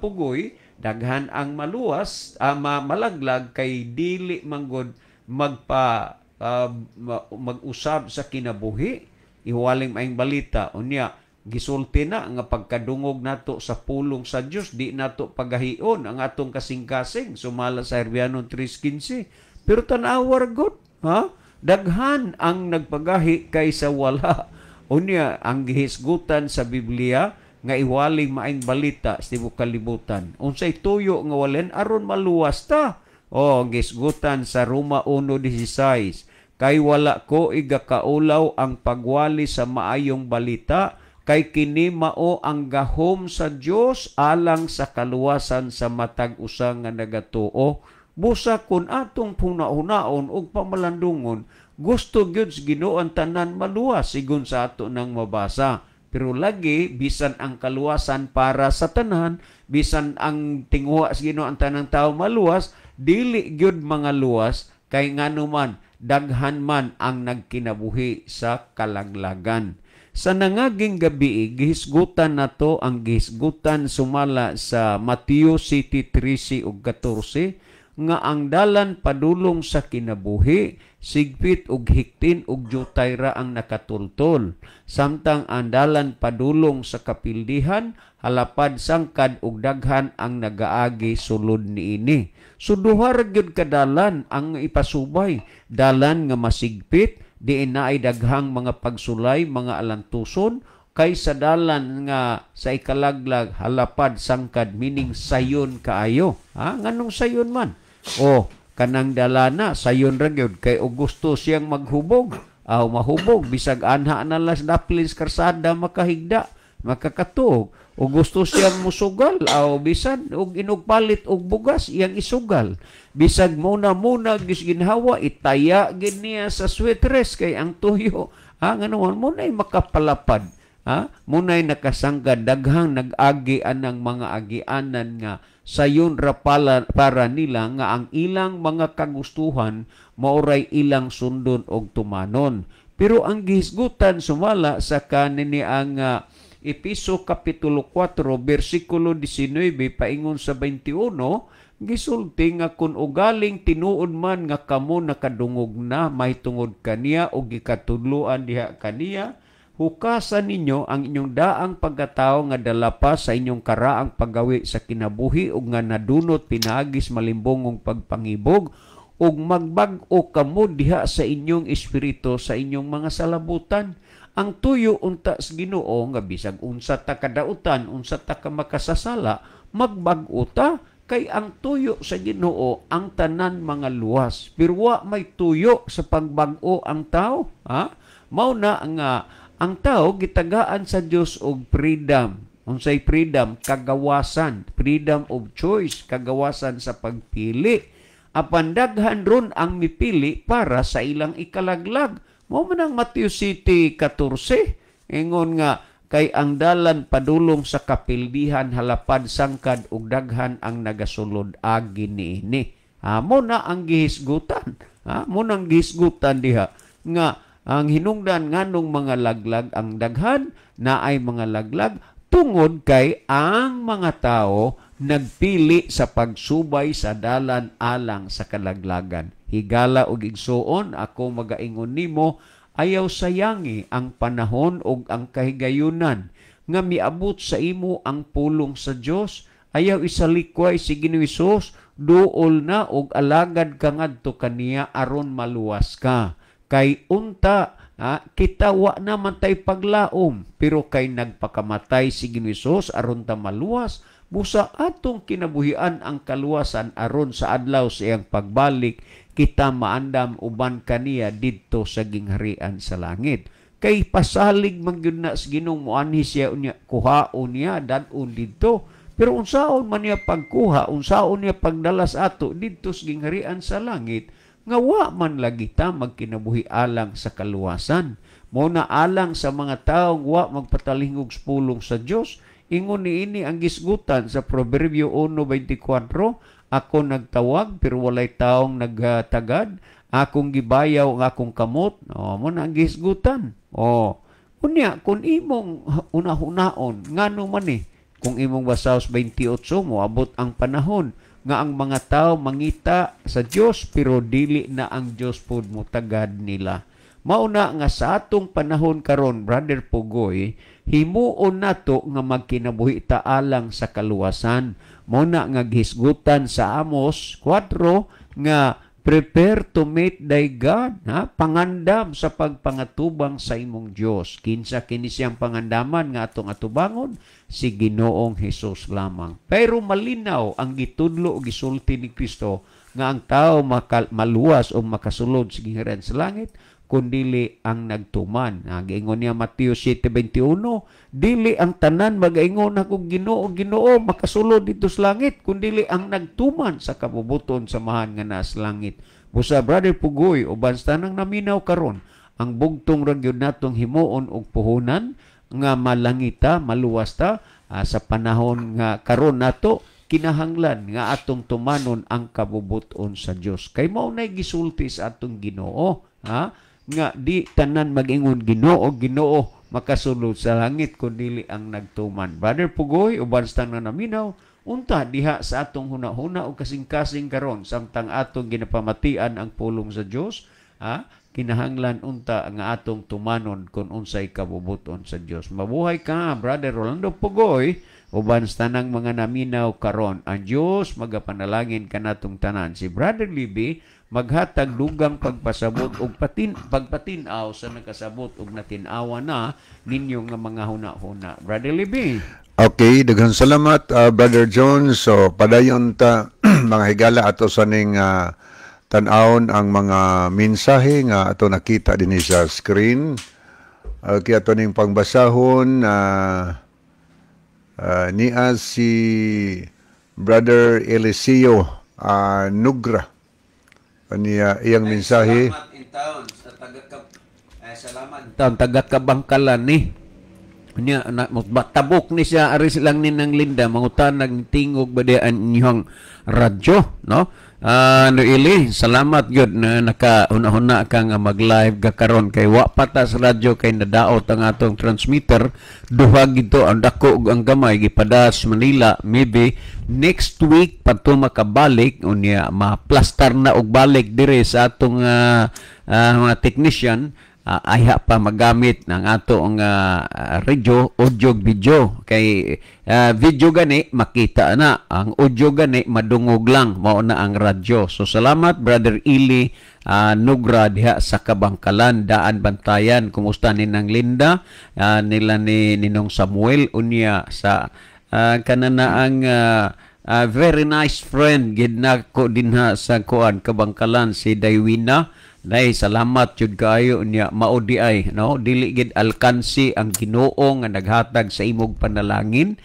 Pugoy, daghan ang maluwas, malaglag kay dili manggod magpa mag-usab sa kinabuhi. Iwaling maayong balita unya gisulti na nga pagkadungog nato sa pulong sa Dios di nato pagahion ang atong kasing-kasing sumala sa Herbiano 3:15. Pero tan-awar god, ha? Daghan ang nagpagahi kaysa wala. Unya ang gihisgutan sa Biblia nga iwaling maayong balita sa tibuok kalibutan. Unsay tuyo nga walen aron maluwas ta? O gihisgutan sa Roma 1:16, kay wala ko igakaulaw ang pagwali sa maayong balita, kay kini mao ang gahom sa Dios alang sa kaluwasan sa matag usa nga nagatuo. Busa kun atong puna-hunaon ug pamalandungon, gusto gyud sa Ginoo ang tanan maluwas sigon sa ato nang mabasa. Pero lagi bisan ang kaluwasan para sa tanan, bisan ang tinguha sa Ginoo ang tanang tao maluwas, dili gyud mga luwas kay nganuman daghan man ang nagkinabuhi sa kalaglagan. Sa nangaging gabi, gihisgutan nato ang gihisgutan sumala sa Mateo 7:13 ug 14 nga ang dalan padulong sa kinabuhi, sigpit ug hiktin ug jutay ra ang nakatultol. Samtang ang dalan padulong sa kapildihan, halapad sangkad ug daghan ang nagaagi sulod niini. So duha ra gyud ka dalan ang ipasubay, dalan nga masigpit, diin naay daghang mga pagsulay, mga alantuson, kaysa dalan nga sa ikalaglag halapad sangkad, meaning sayon kaayo. Ha, nganong sayon man? O kanang dalana sayon ra gyud kay og gusto siyang maghubog, aw mahubog bisag anha na las daplin sa karsada makahigda, makakatuog. O gusto siyang musugal, aw bisan og inugpalit og bugas iyang isugal. Bisag muna-muna gis ginhawa itaya gid niya sa sweatress kay ang tuyo. Ha, ngano munay makapalapad. Ha, munay nakasangga, daghang nag-agi anang mga agianan nga sayon ra pala, para nila nga ang ilang mga kagustuhan maoray ilang sundon og tumanon. Pero ang gihisgutan sumala sa kanini ang Episo Kapitulo 4, versikulo 19, paingon sa 21, gisulti nga kun ugaling tinuod man nga kamo nakadungog na mahitungod kaniya o gikatudloan diha kaniya, hukasan ninyo ang inyong daang pagkatao nga dala pa sa inyong karaang paggawi sa kinabuhi ug nga nadunot pinaagis malimbongong pagpangibog, ug magbag-o kamo diha sa inyong espiritu sa inyong mga salabutan. Ang tuyo unta sa Ginoo nga bisag unsa ta kadautan, unsa ta ka makasasala, magbag-o ta kay ang tuyo sa Ginoo ang tanan mga luwas. Pero wa may tuyo sa pagbag-o ang tao, ha? Mao na nga ang tao gitagaan sa Dios og freedom. Unsay freedom? Kagawasan, freedom of choice, kagawasan sa pagpili. Apan daghan ron ang mipili para sa ilang ikalaglag. Mao man ang Mateo 7:14, ingon nga kay ang dalan padulong sa kapildihan halapad sangkad ug daghan ang nagasulod agi niini. Ha, mo na ang gihisgutan. Ha, mo na ang gihisgutan diha nga ang hinungdan nganong mga laglag ang daghan na ay mga laglag tungod kay ang mga tao nagpili sa pagsubay sa dalan alang sa kalaglagan. Higala og igsuon, ako magaingon nimo, ayaw sayangi ang panahon og ang kahigayunan nga miabot sa imo ang pulong sa Dios. Ayaw isalikway si Ginoo Hesus, duol na og alagad ka ngadto kaniya aron maluwas ka. Kay unta, ha, kita wa naman tay paglaom, pero kay nagpakamatay si Ginoo Hesus aron ta maluwas, busa atong kinabuhian ang kaluwasan aron sa adlaw sa iyang pagbalik kita maandam uban kaniya didto sa gingharian sa langit. Kay pasalig man gyud na sa Ginoo, moanhi siya unya kuhaon niya, dad-on didto. Pero unsaon man niya pagkuha, unsaon niya pagdala sa ato didto sa gingharian sa langit nga wa man lagi ta magkinabuhi alang sa kaluwasan? Mao na alang sa mga taong wa magpatalingog sa pulong sa Dios, ingon niini ang gisgutan sa Proverbio 1:24, "Ako nagtawag pero walay taong nagtagad, akong gibayaw ang akong kamot." Oh, mao na ang gisgutan. Oh, unya kung imong una-hunaon, ngano man ni kung imong basaw sa 28, moabot ang panahon nga ang mga tao mangita sa Dios pero dili na ang Dios pod motagad nila. Mao na nga sa atong panahon karon, Brother Pugoy, himuon nato nga magkinabuhi ta alang sa kaluwasan. Mao na nga gihisgutan sa Amos 4 nga "Prepare to meet thy God," ha? Pangandam sa pagpangatubang sa imong Dios. Kinsa kini siyang pangandaman nga atong atubangon? Si Ginoong Hesus lamang. Pero malinaw ang gitudlo o gisulti ni Kristo nga ang tao maluwas o makasulod sa gingharian sa langit kun dili ang nagtuman. Giingon niya Mateo 7:21, "Dili ang tanan magaingon ako, 'Ginoo, Ginoo,' makasulod didto sa langit, kun dili ang nagtuman sa kabubuton sa Amahan nga naa sa langit." Busa, Brother Pugoy, uban sa tanang naminaw karon, ang bugtong ra gyud natong himuon og puhunan nga malangita, maluwas ta sa panahon nga karon nato, kinahanglan nga atong tumanon ang kabubuton sa Dios. Kay mao nay gisulti sa atong Ginoo, ha? Nga di tanan mag-ingon, 'Ginoo, Ginoo,' makasulod sa langit kun dili ang nagtuman. Brother Pugoy, uban sa tanan naminaw, unta diha sa atong huna-huna o kasing-kasing karon samtang atong ginapamatian ang pulong sa Dios, ha? Kinahanglan unta nga atong tumanon kung unsay kabubuton sa Dios. Mabuhay ka, Brother Rolando Pugoy, uban sa tanang mga naminaw karon. Ang Dios magapanalangin kanatong tanan. Si Brother Libby maghatag dugang pagpasabot og pagpatin-aw sa nakasabot og natin-awa na ninyo nga mga huna-huna. Brother Libby. Okay, daghang salamat, Brother John. So padayon ta, mga higala, ato sa ning tan-awon ang mga mensahe nga ato nakita dinhi sa screen. Okay, ato ning pangbasahon niya si Brother Eliseo Nugra. Niya iyang mensahe. Salamat in town sa taga Salamat taon taga Kabangkalan ni. Nya na, tabok ni siya aris lang ni nang Linda, mangutan tingog ba di ang inyong radyo, no? Ah, no ili, salamat gyud na naka-huna-huna ka nga mag-live ka karon kay wa pa ta sa radyo kay nadaot ang atong transmitter, duha gito, ang dako ug ang gamay, gipadas Manila. Maybe next week pa to makabalik, unya ma-plastar na og balik dire sa atong mga technician, ayha pa magamit ng ato ang radio, audio, video, kay video gani makita na, ang audio gani madungog lang. Mao na ang radyo. So salamat, Brother Ili Nugra diha sa Kabangkalan, Daan Bantayan. Kumusta ni nang Linda, nila ni Ninong Samuel, unya sa kanana ang very nice friend gid nako dinha sa kuan Kabangkalan, si Daywina. Day, salamat jud kaayo niya. Mao di ay, no, dili gid alkansi ang Ginoo nga naghatag sa imong panalangin.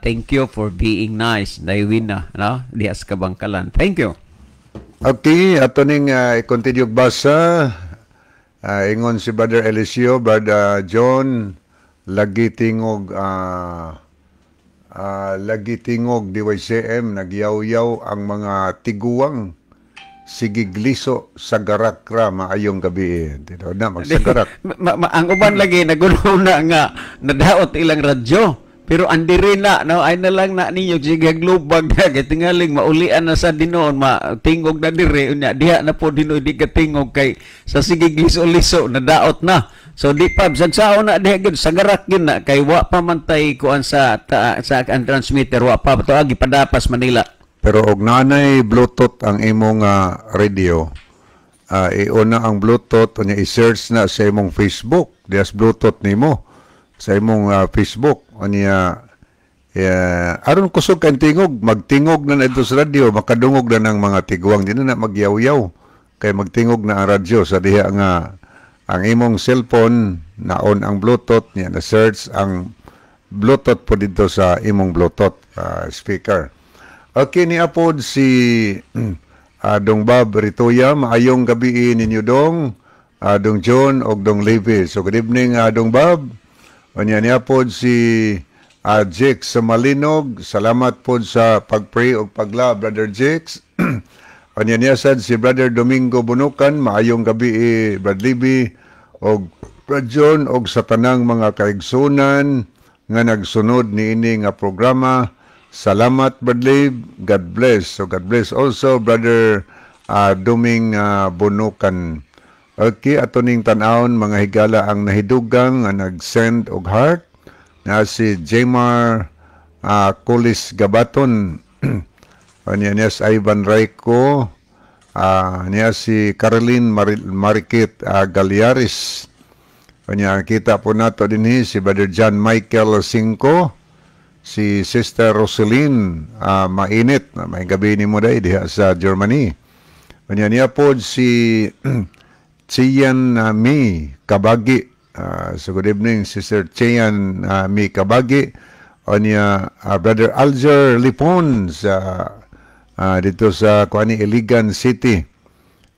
Thank you for being nice, Daywina, no, diha sa Kabangkalan. Thank you. Okay, ato ning i-continue basa. Ingon si Brother Eliseo, "Brother John, lagi tingog DYCM, nagyaw-yaw ang mga tiguang, sigigliso sa garak ra, maayong gabi." Dito na magsagarak. Ang uban lagi nagunaw na nga nadaot ilang radyo. Pero andiri na, no, ay na lang na ninyo sige glubag na kay tingaling maulian na sa dinoon, matingog na dire, unya diha na po dinoy di ka tingog kay sa sige liso-liso nadaot na. So di pa bisag sao na diha gyud sagarak gyud na kay wa pa man tay kuan sa ang transmitter, wa pa to agi padapas Manila. Pero og nanay Bluetooth ang imong radio, i-on na ang Bluetooth, unya i-search na sa imong Facebook, dias Bluetooth nimo sa imong Facebook, unya aron kusog kang tingog, magtingog na na sa radyo, makadungog na ng mga tiguang, di na na magyaw-yaw kay magtingog na ang radyo sa diha nga Ang imong cellphone na on ang Bluetooth niya, na search ang Bluetooth po dito sa imong Bluetooth speaker. Okay, ni apod si Dong Bob Ritoya, maayong gabi ninyo dong, Dong John og Dong Levi. So good evening, Dong Bob. Unya niya pod si Jake sa Malinog. Salamat pod sa pag-pray og pagla, Brother Jakes. Unya niya sad si Brother Domingo Bunukan, maayong gabi Brad Libby og Brad John og sa tanang mga kaigsunan nga nagsunod niini nga programa. Salamat, Brad Lib. God bless. So God bless also Brother Duming Bunukan. Okay, ato ning tan-awon, mga higala, ang nahidugang nga nag-send og heart na si Jemar Kulis Gabaton. Anya niya si Ivan Rayco, niya si Caroline Marikit Galiaris. Anya kita po nato dinhi si Brother John Michael Cinco, si Sister Roseline Mainit, na may gabi ni mo day diha sa Germany. Anya niya po si Chian Mi Kabagi. So good evening, Sister Chian Mi Kabagi. Anya Brother Alger Lipon sa dito sa kuani Iligan City.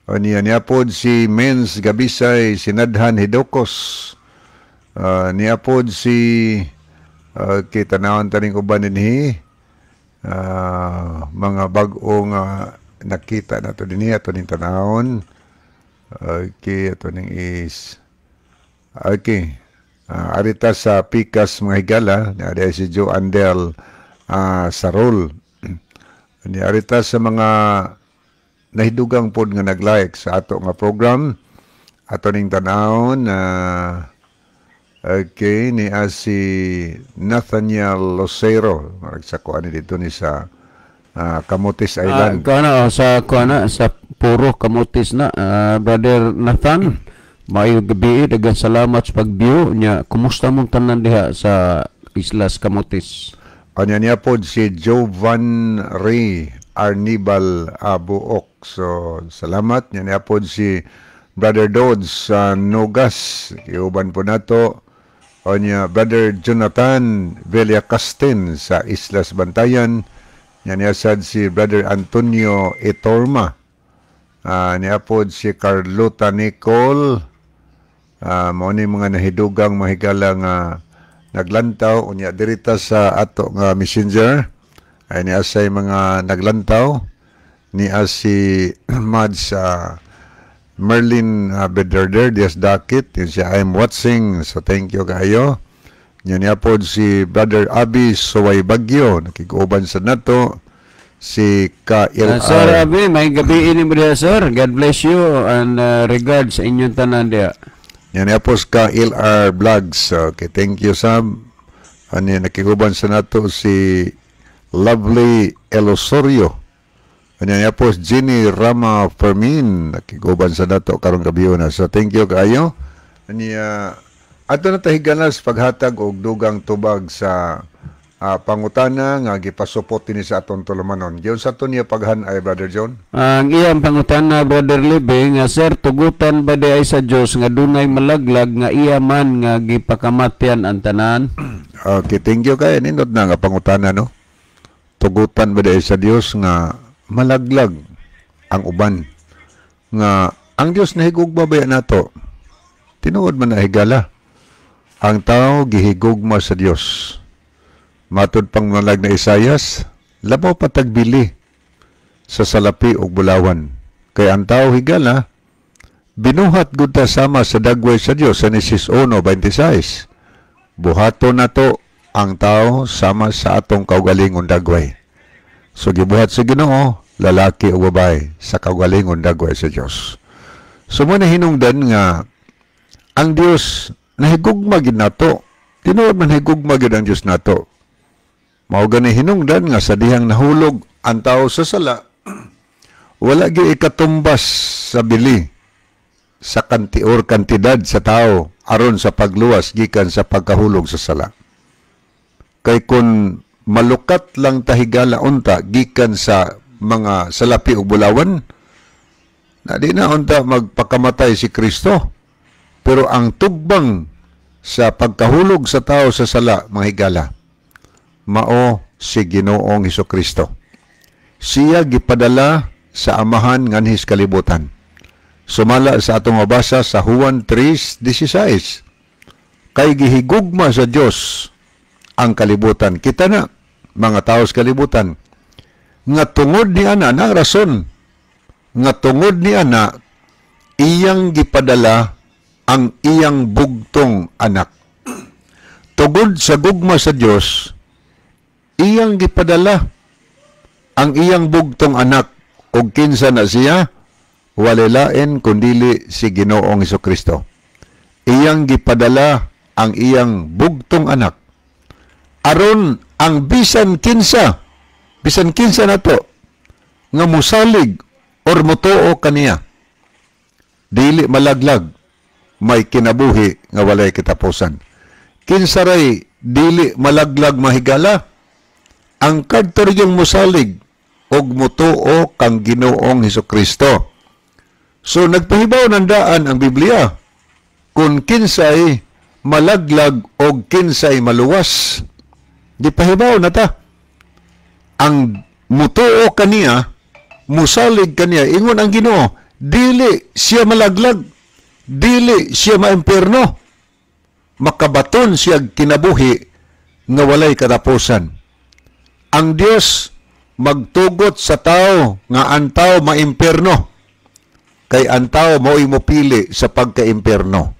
Anya niya pod si Mens Gabisay Sinadhan Hidokos. Niya pod si kita naon taning uban dinhi mga bag-o nga nakita nato dinhi, ato ning tanawon. Okay, ato ning is okay. Arita sa Pikas, mga higala, na si Joe Andel Sarol. Ni arita sa mga nahidugang pod nga nag-like sa ato nga program. Ato ning tanawon na okay, ni si Nathaniel Lucero. Marag sa kuan dito ni sa Camotes Island. Kuana, oh, sa kuana sa Puro Camotes na, Brother Nathan. Maayong gabi, daghang salamat sa pag-view nya. Kumusta mong tanan diha sa Islas Camotes? Anya niya pod si Jovan Ray Arnibal Abuok. So salamat. Nya niya pod si Brother Dodds sa Nogas. Iuban po nato. Anya Brother Jonathan Villacastin sa Islas Bantayan. Nya niya sad si Brother Antonio Etorma. Niya pod si Carlota Nicole. Mao ni mga nahidugang, mahigala, nga naglantaw. Unya dirita sa ato nga Messenger ay niya say mga naglantaw ni si Mads Merlin Bederder Dias Dakit. Yun siya, "I'm watching," so thank you kayo. Nya niya pod si Brother Abi Suway Bagyo, nakiguban sa nato si KLR. Sir Abi, may gabi ini mo diha, sir. God bless you and regards sa inyong tanan diha. Yan niya po ka LR Vlogs. Okay, thank you, Sam. Ano, nakiguban sa nato si Lovely Elosorio. Ano niya po Jenny Rama Fermin. Nakiguban sa nato karong gabi na. So thank you kaayo. Niya ato na tahigalas paghatag og dugang tubag sa pangutana nga gipasupot dinhi sa aton tulumanon. Giyon sa ato niya paghan ay Brother John. Ang iyang pangutana, Brother Libe, nga, "Sir, tugutan ba di ay sa Dios nga dunay malaglag nga iya man nga gipakamatyan ang tanan?" Okay, thank you kay nindot na nga pangutana, no. Tugutan ba di sa Dios nga malaglag ang uban? Nga ang Dios nahigugma ba nato? Tinuod man na, higala. Ang tao gihigugma sa Dios. Matud pang nalag na Isayas, labaw patagbili sa salapi ug bulawan. Kay ang tao, higala, binuhat gud ta sama sa dagway sa Dios, Genesis 1:26. Buhaton nato ang tao sama sa atong kaugalingon dagway. So gibuhat sa Ginoo lalaki o babae sa kaugalingon dagway sa Dios. So mo na hinungdan nga ang Dios nahigugma gid nato. Tinuod man, higugma gid ang Dios nato. Mao gani hinungdan nga sa dihang nahulog ang tao sa sala, wala gyud ikatumbas sa bili sa kanti or kantidad sa tao aron sa pagluwas gikan sa pagkahulog sa sala. Kay kung malukat lang tahigala unta gikan sa mga salapi ug bulawan, na di na unta magpakamatay si Kristo. Pero ang tugbang sa pagkahulog sa tao sa sala, mga higala, mao si Ginoong Kristo. Siya gipadala sa Amahan nganhis kalibutan. Sumala sa atong mabasa sa Juan 3:16. Kay gihigugma sa Dios ang kalibutan. Kita na, mga tao sa kalibutan, nga tungod ni ana, na rason, nga tungod ni ana, iyang gipadala ang iyang bugtong anak. Tungod sa gugma sa Dios, iyang gipadala ang iyang bugtong anak, og kinsa na siya? Walay lain kundili si Ginoong Hesukristo. Iyang gipadala ang iyang bugtong anak aron ang bisan kinsa nato nga musalig or mutuo kaniya, dili malaglag, may kinabuhi nga walay katapusan. Kinsa ray dili malaglag, mahigala? Ang kadto yung musalig og mutuo kang Ginoong Hesukristo. So nagpahibaw ng daan ang Biblia kung kinsay malaglag og kinsay maluwas. Gipahibaw na ta. Ang mutuo kaniya, musalig kaniya, ingon ang Ginoo, dili siya malaglag, dili siya maimpierno. Makabaton siya kinabuhi nga walay katapusan. Ang Dios magtugot sa tao nga ang tao maimpierno, kay ang tao mao'y mopili sa pagka-impierno.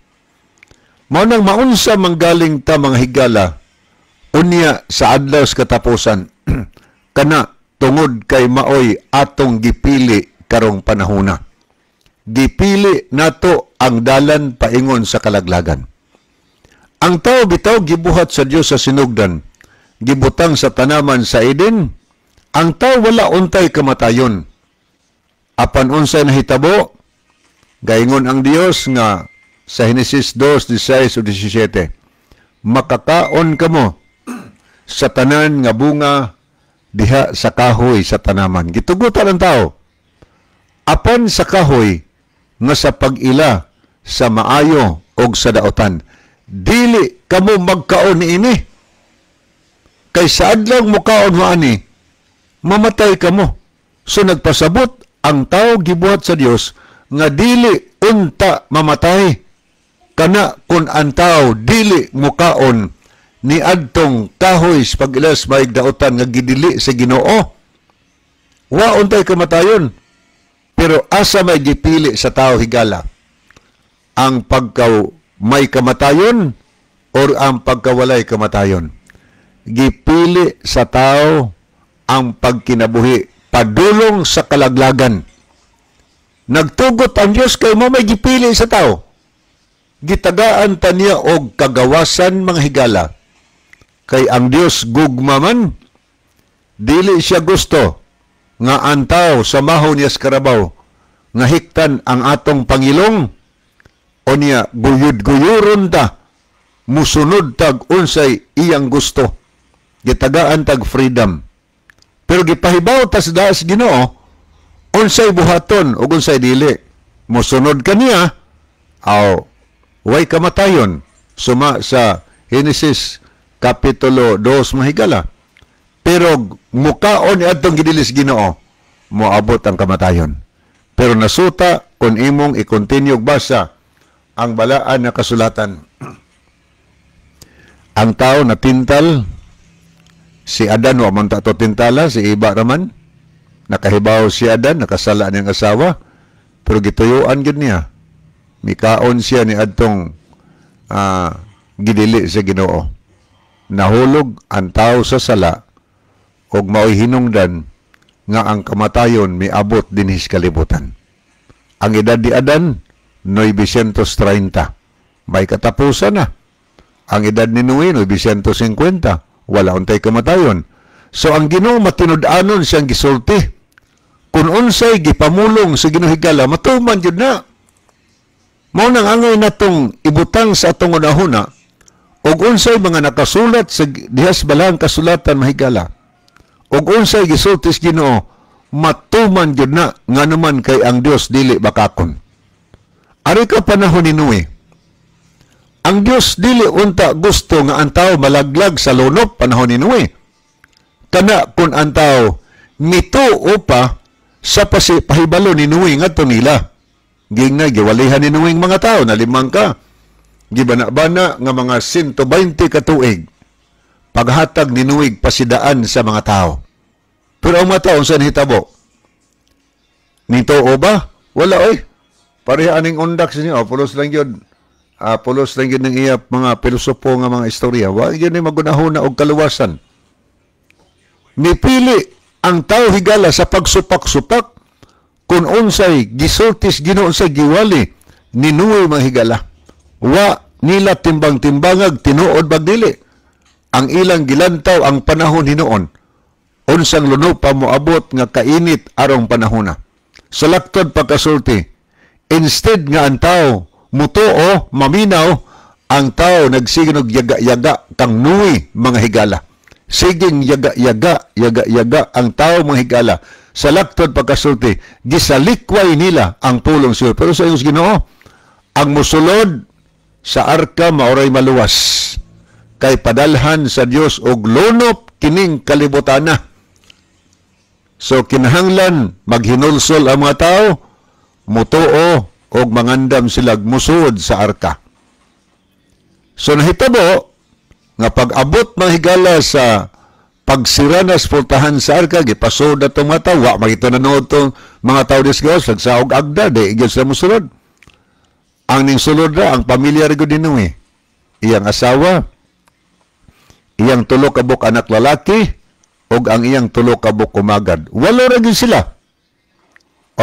Mao nang maunsa manggaling ta, mga higala, unya sa adlaw sa katapusan, kana tungod kay maoy atong gipili karong panahona. Gipili nato ang dalan paingon sa kalaglagan. Ang tao bitaw gibuhat sa Dios sa sinugdan, gibutang sa tanaman sa Eden, ang tao wala untay kamatayon. Apan unsay nahitabo? Gaingon ang Dios nga sa Henesis 2:16 o 17, "Makakaon kamo sa tanan nga bunga diha sa kahoy sa tanaman." Gitugutan ang tao. Apan sa kahoy nga sa pag-ila sa maayo og sa daotan, dili kamo magkaon niini. Kay sa adlaw mukaon mo ani, mamatay kamo. So nagpasabot ang tao gibuhat sa Dios nga dili unta mamatay kana kun ang tao dili mukaon ni adtong kahoy sa pag-ilas maayog daotan nga gidili sa Ginoo. Wa untay kamatayon. Pero asa may gipili sa tao, higala? Ang pagka may kamatayon or ang pagkawalay kamatayon? Gipili sa tao ang pagkinabuhi padulong sa kalaglagan. Nagtugot ang Dios kay mao may gipili sa tao. Gitagaan ta niya og kagawasan, mga higala. Kay ang Dios gugma man, dili siya gusto nga ang tao sa maho niya sa karabaw nga hiktan ang atong pangilong o niya guyud-guyuron ta, musunod tag unsay iyang gusto. Gitagaan tag freedom. Pero gipahibaw ta sa daas Ginoo unsay buhaton ug unsay dili. Musunod kaniya, aw way kamatayon, suma sa Genesis kapitulo 2, mahigala. Pero mukaon ni adtong gidilis Ginoo, moabot ang kamatayon. Pero nasuta kung imong i-continue basa ang balaan na kasulatan. Ang tao natintal, si Adan wa man ta to tintala, si Eva raman. Nakahibaw si Adan, nakasala niyang asawa, pero gituyuan gid niya. Mikaon siya ni adtong gidili sa Ginoo. Nahulog ang tao sa sala ug mao'y hinungdan nga ang kamatayon miabot dinhi sa kalibutan. Ang edad ni Adan, 930. May katapusan na. Ang edad ni Noe, 950. Wala untay kamatayon. So ang Ginoo matinud-anon siyang gisulti. Kung unsay gipamulong sa Ginoo, higala, matuman jud na. Mao nang angay natong ibutang sa atong unahuna og unsay mga nakasulat sa dihas balang kasulatan, mahigala. Og unsay gisulti sa Ginoo, matuman jud na, nga naman kay ang Dios dili bakakon. Ari ka panahon ni Noe. Ang Dios dili unta gusto nga ang tao malaglag sa lunop panahon ni Noe. Kana kung ang tao mituo pa sa pahibalo ni Noe ngadto nila. Gingna giwalihan ni Noe mga tao, nalimang ka. Gibana-bana nga mga 120 ka tuig paghatag ni Noe pasidaan sa mga tao. Pero ang mga tao unsa nahitabo? Nituo ba? Wala oy. Pareha aning undak sa inyo, pulos lang yun. Pulos lang yun ng iya mga pilosopo nga mga istorya. Wa yun ni magunahuna og kaluwasan. Nipili ang tao higala sa pagsupak-supak kung unsay gisultis Ginoo sa giwali ni Noe mga higala. Wa nila timbang-timbangag tinuod bag dili. Ang ilang gilantaw ang panahon hinuon. Unsang luno pa moabot nga kainit arong panahona. Sa laktod pagkasulti, instead nga ang tao mutuo, maminaw, ang tao nagsigig og yaga-yaga kang Noe mga higala. Siging yaga-yaga, yaga-yaga ang tao mga higala. Sa laktod pagkasulti, gisalikway nila ang pulong siya. Pero sa iyong Ginoo, ang musulod sa arka maoray maluwas. Kay padalhan sa Dios og lunop kining kalibutana. So kinahanglan maghinulsol ang mga tao, mutuo og mangandam sila musuod sa arka. So nahitabo nga pag-abot mga higala sa pagsira na pultahan sa arka, gipasod na itong mga tao, wa magito nanood itong mga tao dis gawas, nagsaog agda, di gyud sila musulod. Ang ning sulod ra, ang pamilya ra gud ni Noe. Iyang asawa, iyang tulo ka buok anak lalaki, ug ang iyang tulo ka buok umagad. Walo ra gyud sila.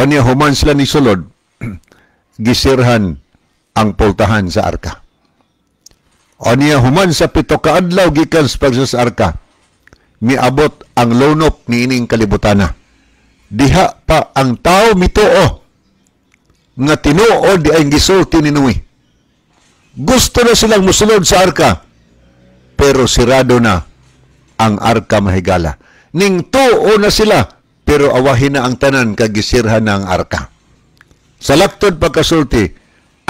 Unya human sila ni sulod, gisirhan ang pultahan sa arka. Unya human sa 7 ka adlaw gikan sa pagsira sa arka, miabot ang lunop niining kalibutana. Diha pa ang tao mituo nga tinuod di ay gisulti ni Noe. Gusto na silang musulod sa arka, pero sirado na ang arka mahigala. Ning tuo na sila, pero awahin na ang tanan kagisirhan na ang arka. Sa laktod pagkasulti,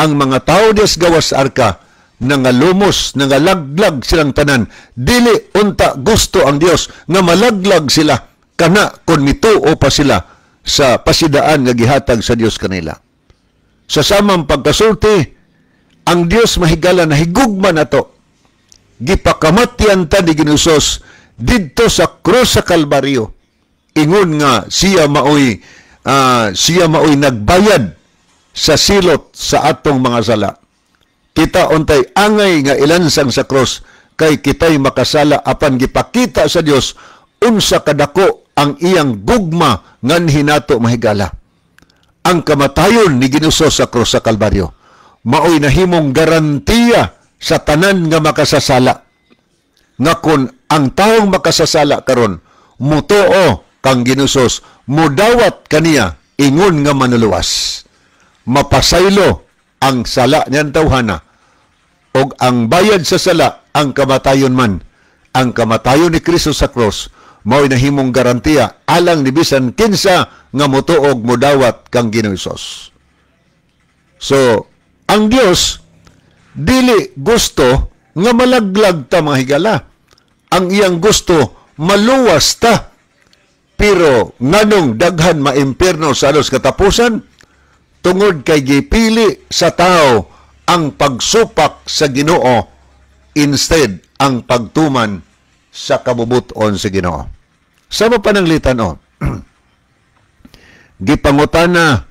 ang mga tao des gawas sa arka, nangalumos, nangalaglag silang tanan. Dili unta gusto ang Dios nga malaglag sila, kana kon mituo pa sila sa pasidaan nga gihatag sa Dios kanila. Sa samang pagkasulti, ang Dios mahigala na higugma nato. Gipakamatyan ta ni Ginoong Hesus didto sa krus sa Kalbaryo. Ingon nga siya maoy nagbayad sa silot sa atong mga sala. Kita untay angay nga ilansang sa krus kay kitay makasala apan gipakita sa Dios unsa kadako ang iyang gugma nganhi nato mahigala. Ang kamatayon ni Ginoo sa krus sa Kalbaryo maoy nahimong garantiya sa tanan nga makasasala. Nga kun ang taong makasasala karon mutuo kang Ginoo, mudawat kaniya ingon nga manuluwas. Mapasaylo ang sala niyan tawhana og ang bayad sa sala ang kamatayon man. Ang kamatayon ni Kristo sa krus mao'y nahimong garantiya alang ni bisan kinsa nga mutuog mudawat kang Ginoo Hesus. So, ang Dios dili gusto nga malaglag ta mga higala. Ang iyang gusto maluwas ta. Pero nganong daghan maimpierno sa alos katapusan? Tungod kay gipili sa tao ang pagsupak sa Ginoo instead ang pagtuman sa kabubuton sa Ginoo. Sa mapananglitan o, gipangutana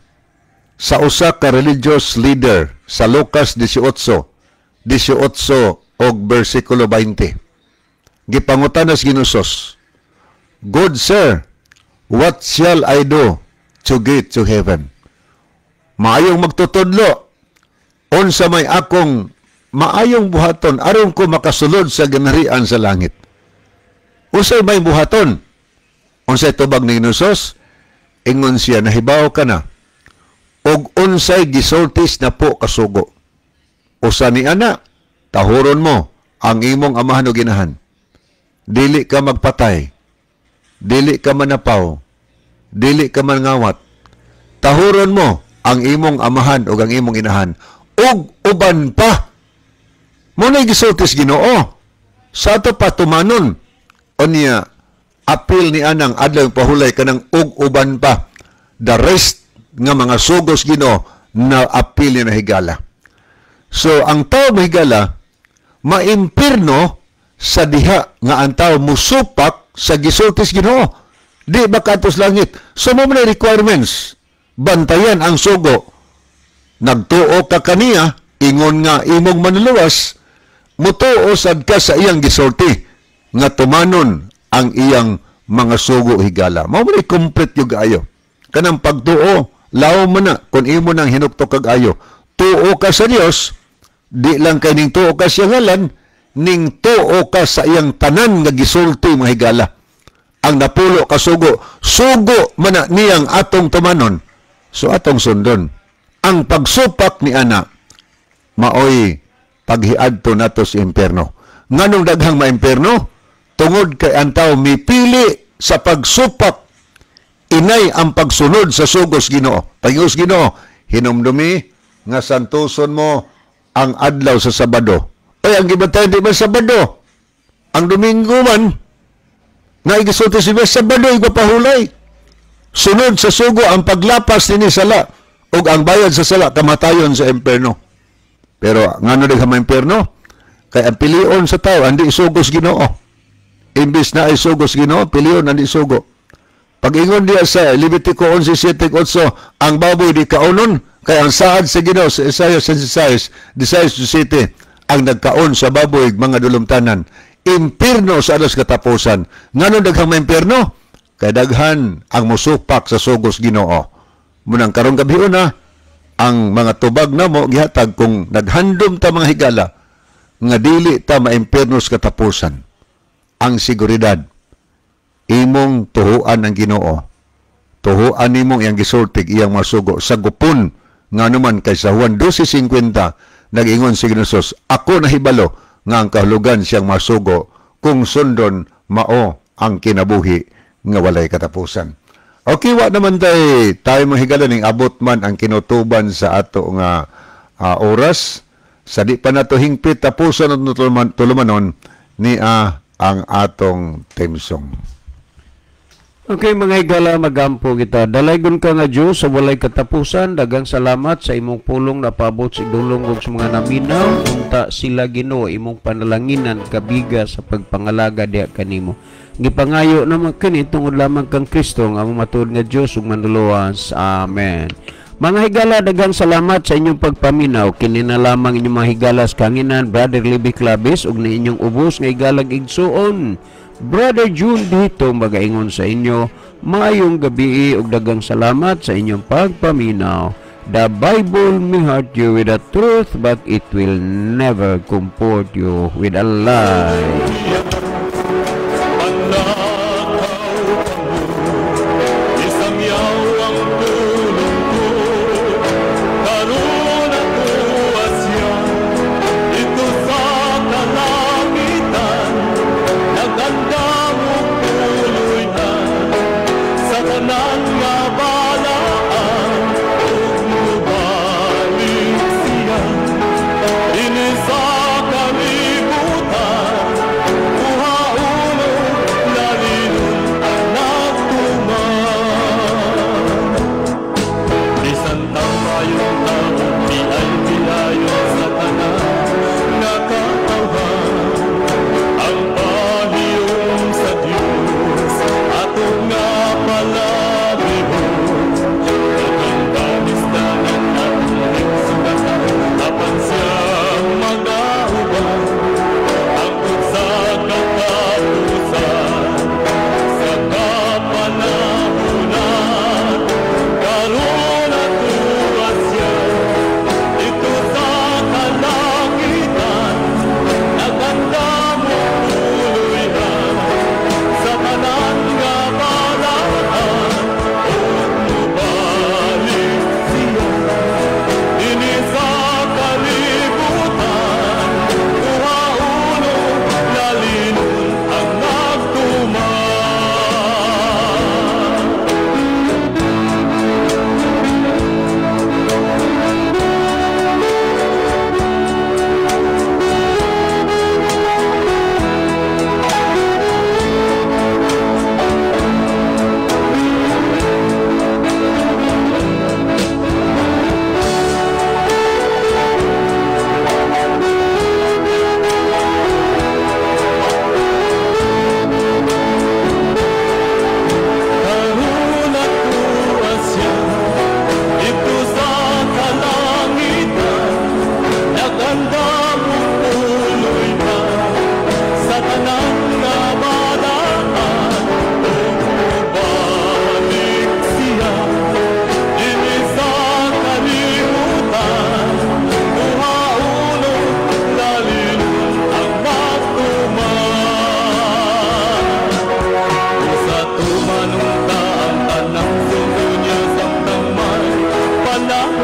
sa usa ka religious leader sa Lucas 18, 18 og bersikulo 20. Gipangutana sa Ginoo Hesus, "Good sir, what shall I do to get to heaven?" Maayong magtutudlo, unsa may akong maayong buhaton aron ko makasulod sa ginharian sa langit? Unsay may buhaton? Unsay tubag ni Ginoo Hesus? Ingon siya, nahibaw ka na og unsay gisultis na po kasugo. Usa ni ana, tahuron mo ang imong amahan o ginahan. Dili ka magpatay. Dili ka manapaw. Dili ka mangawat. Tahuron mo ang imong amahan o ang imong inahan. Ug uban pa. Mo na gisulti sa Ginoo sa ato patumanon. Unya apil ni anang adlaw pahulay kanang ug uban pa the rest nga mga sugos Ginoo na apil ni na higala. So ang tao mahigala maimpirno sa diha nga ang tao musupak sa gisulti sa Ginoo. Di ba katos langit? So mo man requirements. Bantayan ang sugo. Nagtuo ka kaniya, ingon nga imong manluluwas, mutuo sad ka sa iyang gisulti nga tumanon ang iyang mga sugo higala. Mao man complete yung ayo. Kanang pagtuo, laom man na kung imo nang hinukto kag ayo. Tuo ka sa Dios, di lang kay ning tuo ka siya ngalan, ning tuo ka sa iyang tanan nga gisulti mga higala. Ang napulo ka sugo, sugo man na niyang atong tumanon. So atong sundon. Ang pagsupak ni ana maoy paghiadto nato sa impierno. Nganong daghang maimpierno? Tungod kay ang tao mipili sa pagsupak inay ang pagsunod sa sugos Ginoo. Pagingos Ginoo, hinumdumi nga santuson mo ang adlaw sa Sabado. Ay, ang gibantayan di man Sabado. Ang Domingo man, nga igisulti si Sabado, igpapahulay. Sunod sa sugo ang paglapas nini sala ug ang bayad sa sala kamatayon sa impierno. Pero ngano daghang maimpierno? Kay ang pilion sa tao andi sugos Ginoo. Imbis na ay sugos Ginoo, pilion andi sugo. Pag-ingon diya sa Levitico 11:7-8, ang baboy di kaunon, kay ang saad sa Ginoo sa Isaiah 66, 16-7, ang nagkaon sa baboy mga dulumtanan. Impierno sa alas katapusan. Ngano daghang maimpierno? Kay daghan ang musupak sa sugos Ginoo. Munang karong gabi una, ang mga tubag namo gihatag kung naghandom ta mga higala nga dili ta maimpierno sa katapusan. Ang seguridad, imong tuhuan ang Ginoo. Tuhuan nimong iyang gisultig iyang masugo sa gupon nga naman kay sa Juan 12:50 nag-ingon si Ginoo Jesus, ako nahibalo nga ang kahulugan siyang masugo kung sundon mao ang kinabuhi nga walay katapusan. Okay, wa naman tayo mga higala ning abot man ang kinutuban sa ato nga oras. Sa di pa nato hingpit tapuson at tulumanon ni ang atong theme song. Okay mga higala, magampo kita. Dalaygon ka nga Diyos sa walay katapusan. Daghang salamat sa imong pulong na paabot sa idulong ug sa mga naminaw. Unta sila Ginoo imong panalanginan kabiga sa pagpangalaga diha kanimo. Gipangayo naman kini tungod lamang kang Kristo nga among matuod nga Dios ug manluluwas. Amen. Mga higala, daghang salamat sa inyong pagpaminaw. Kini na lamang inyong mga higala sa kanginan, Brother Libby Claves, ug ni inyong ubos nga higalag igsuon, Brother June dito magaingon sa inyo, maayong gabi ug daghang salamat sa inyong pagpaminaw. The Bible may hurt you with the truth, but it will never comfort you with a lie. Ini sa kalibutan.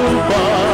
Lupa.